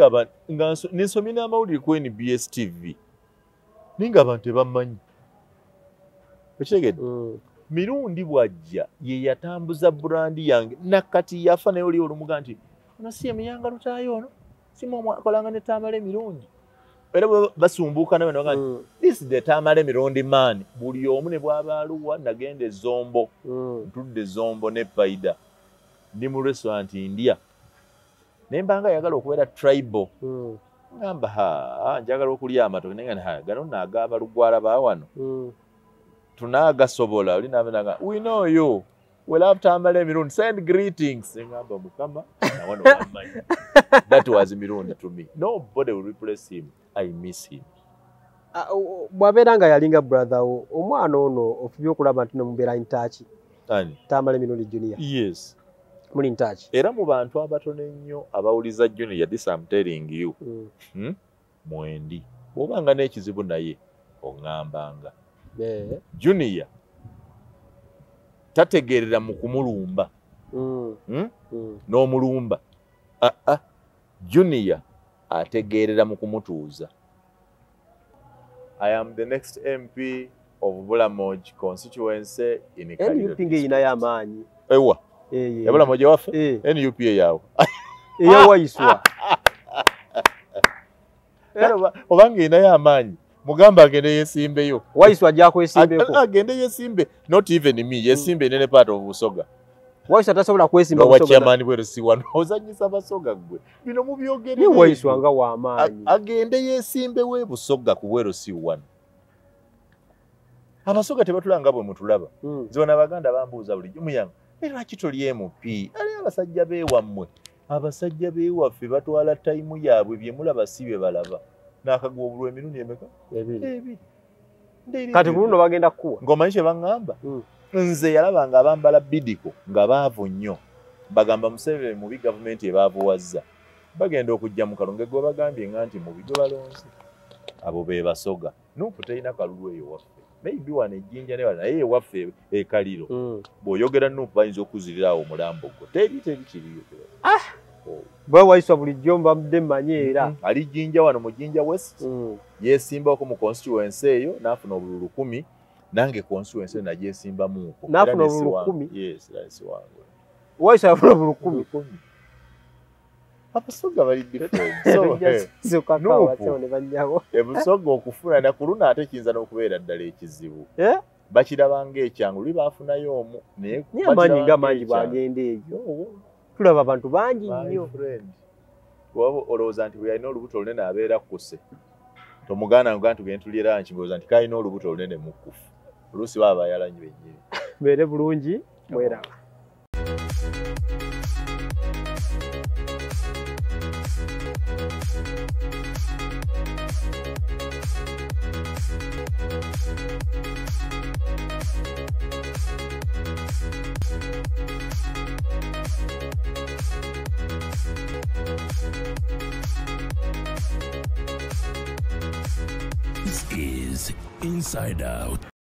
nga nensomye n'amawulire ku NBS TV, naye nga abantu tebammanyi. Okitegedde? Mirundi bw'ajja ye yatambuza brand yange, nakati yafa naye oli olumuga nti ono si ye Muyanga Lutaaya ono, si mwakolanga ne Tamale Mirundi. Era basumbuuka nawe nabaga nti this is the Tamale Mirundi man. Buli omu ne bw'aba aluwa, nagenda e Zombo, ntudde Zombo ne Paida, ndi mu restaurant ndya, naye mbanga ayagala okubeera tribal, ngamba ha njagala okulya amatooke, naye nga gano nno ag'abalugwala ba wano tunaagasobola. Oli nabenaga we know you, we love Tamale Mirundi, send greetings. Ngamba Mukama nawano wammanyi. That was Mirundi to me. Nobody will replace him. I miss him. Bw'abeera nga yalinga brother wo, omwana ono ofubye okulaba nti nomubeera in touch? Ani? Tamale Mirundi Junior. Yes. Muli in touch? Era mu bantu abatono ennyo abawuliza Junior, this I'm telling you, mwendi. Bw'obanga n'ekizibu naye oŋŋambanga. Junior tategeerera mu kumulumba n'omulumba. Junior ategeerera mu kumutuuza. I am the next MP of Bulamoj constituency in Kaliro. NUP ng'erinayo amaanyi. Ewa. Ebulamoji waffe? NUP eyaawo. Eyawaiswa. Obanga erinayo amaanyi, mugamba agende yeesimbeyo. Waiswa ajja kwesimbeko. Agende yeesimbe, not even me, yeesimbe in any part of Busoga. Waiswa tasobola kwesimba Busoga. Busoga. Chairman bwerusi wano ozannyisa Basoga ggwe. Bino mubyogerere. Ni Waiswa nga w'amaanyi. Agende yeesimbe we Busoga ku bwerusi wano. Abasoga tebatula nga bwe mutulaba. Nze wano Abaganda bambuuza bulijjo, Muyanga, lwaki toli MP? Ali abasajja beewammwe. Abasajja beewaffe batwala tayimu yaabwe, bye mulaba si bye balaba. N'akagwa obulwa emirundi emeka? Ebiri. Kati ku luno bagenda kukuwa. Ng'omanyi kye baŋŋamba? Nze yalaba nga abambala bidiko nga baavu nnyo. Bagamba Museveni mubi, gavumenti ebaavuwazza. Bagenda okujja mu kalulu gwe bagambye nga nti mubi gwe balonze. Abo be Basoga. Nuupu terina kalulu eyo waffe. Maybe wano ejjinja ne wano, naye ewaffe ekaliro. Bw'oyogera Nuupu bayinza okuzirira awo omulambo gwo. Teri kiriyo. Bwe Waiswa bulijjo mbadde mmanyi era. Ali Jjinja wano mu Jjinja West. Yeesimbako mu constituency eyo n'afuna obululu 10. Nange constituency nagyesimbamuuko. N'afuna obululu 10? Yes, era nesiwangula. Waiswa yafuna obululu 10? Abasoga bali different. So, Nuupu ebusoga okufuna na ku luno ate kiyinza n'okubeera ddala ekizibu. Bakiraba ng'ekyangu, luli baafunayo omu. Naye amaanyi nga mangi bw'agenda eyo. Tulaba abantu bangi nnyo. Oba olowooza nti bwe yalina olubuto olunene abeera kkuse. Tomugaana nga nti tugende tulye lunch, ng'olowooza nti kalina olubuto olunene mukkufu. Oluusi baba bayalanyi bennyini. Mbeere bulungi, mweraba. This is Inside Out.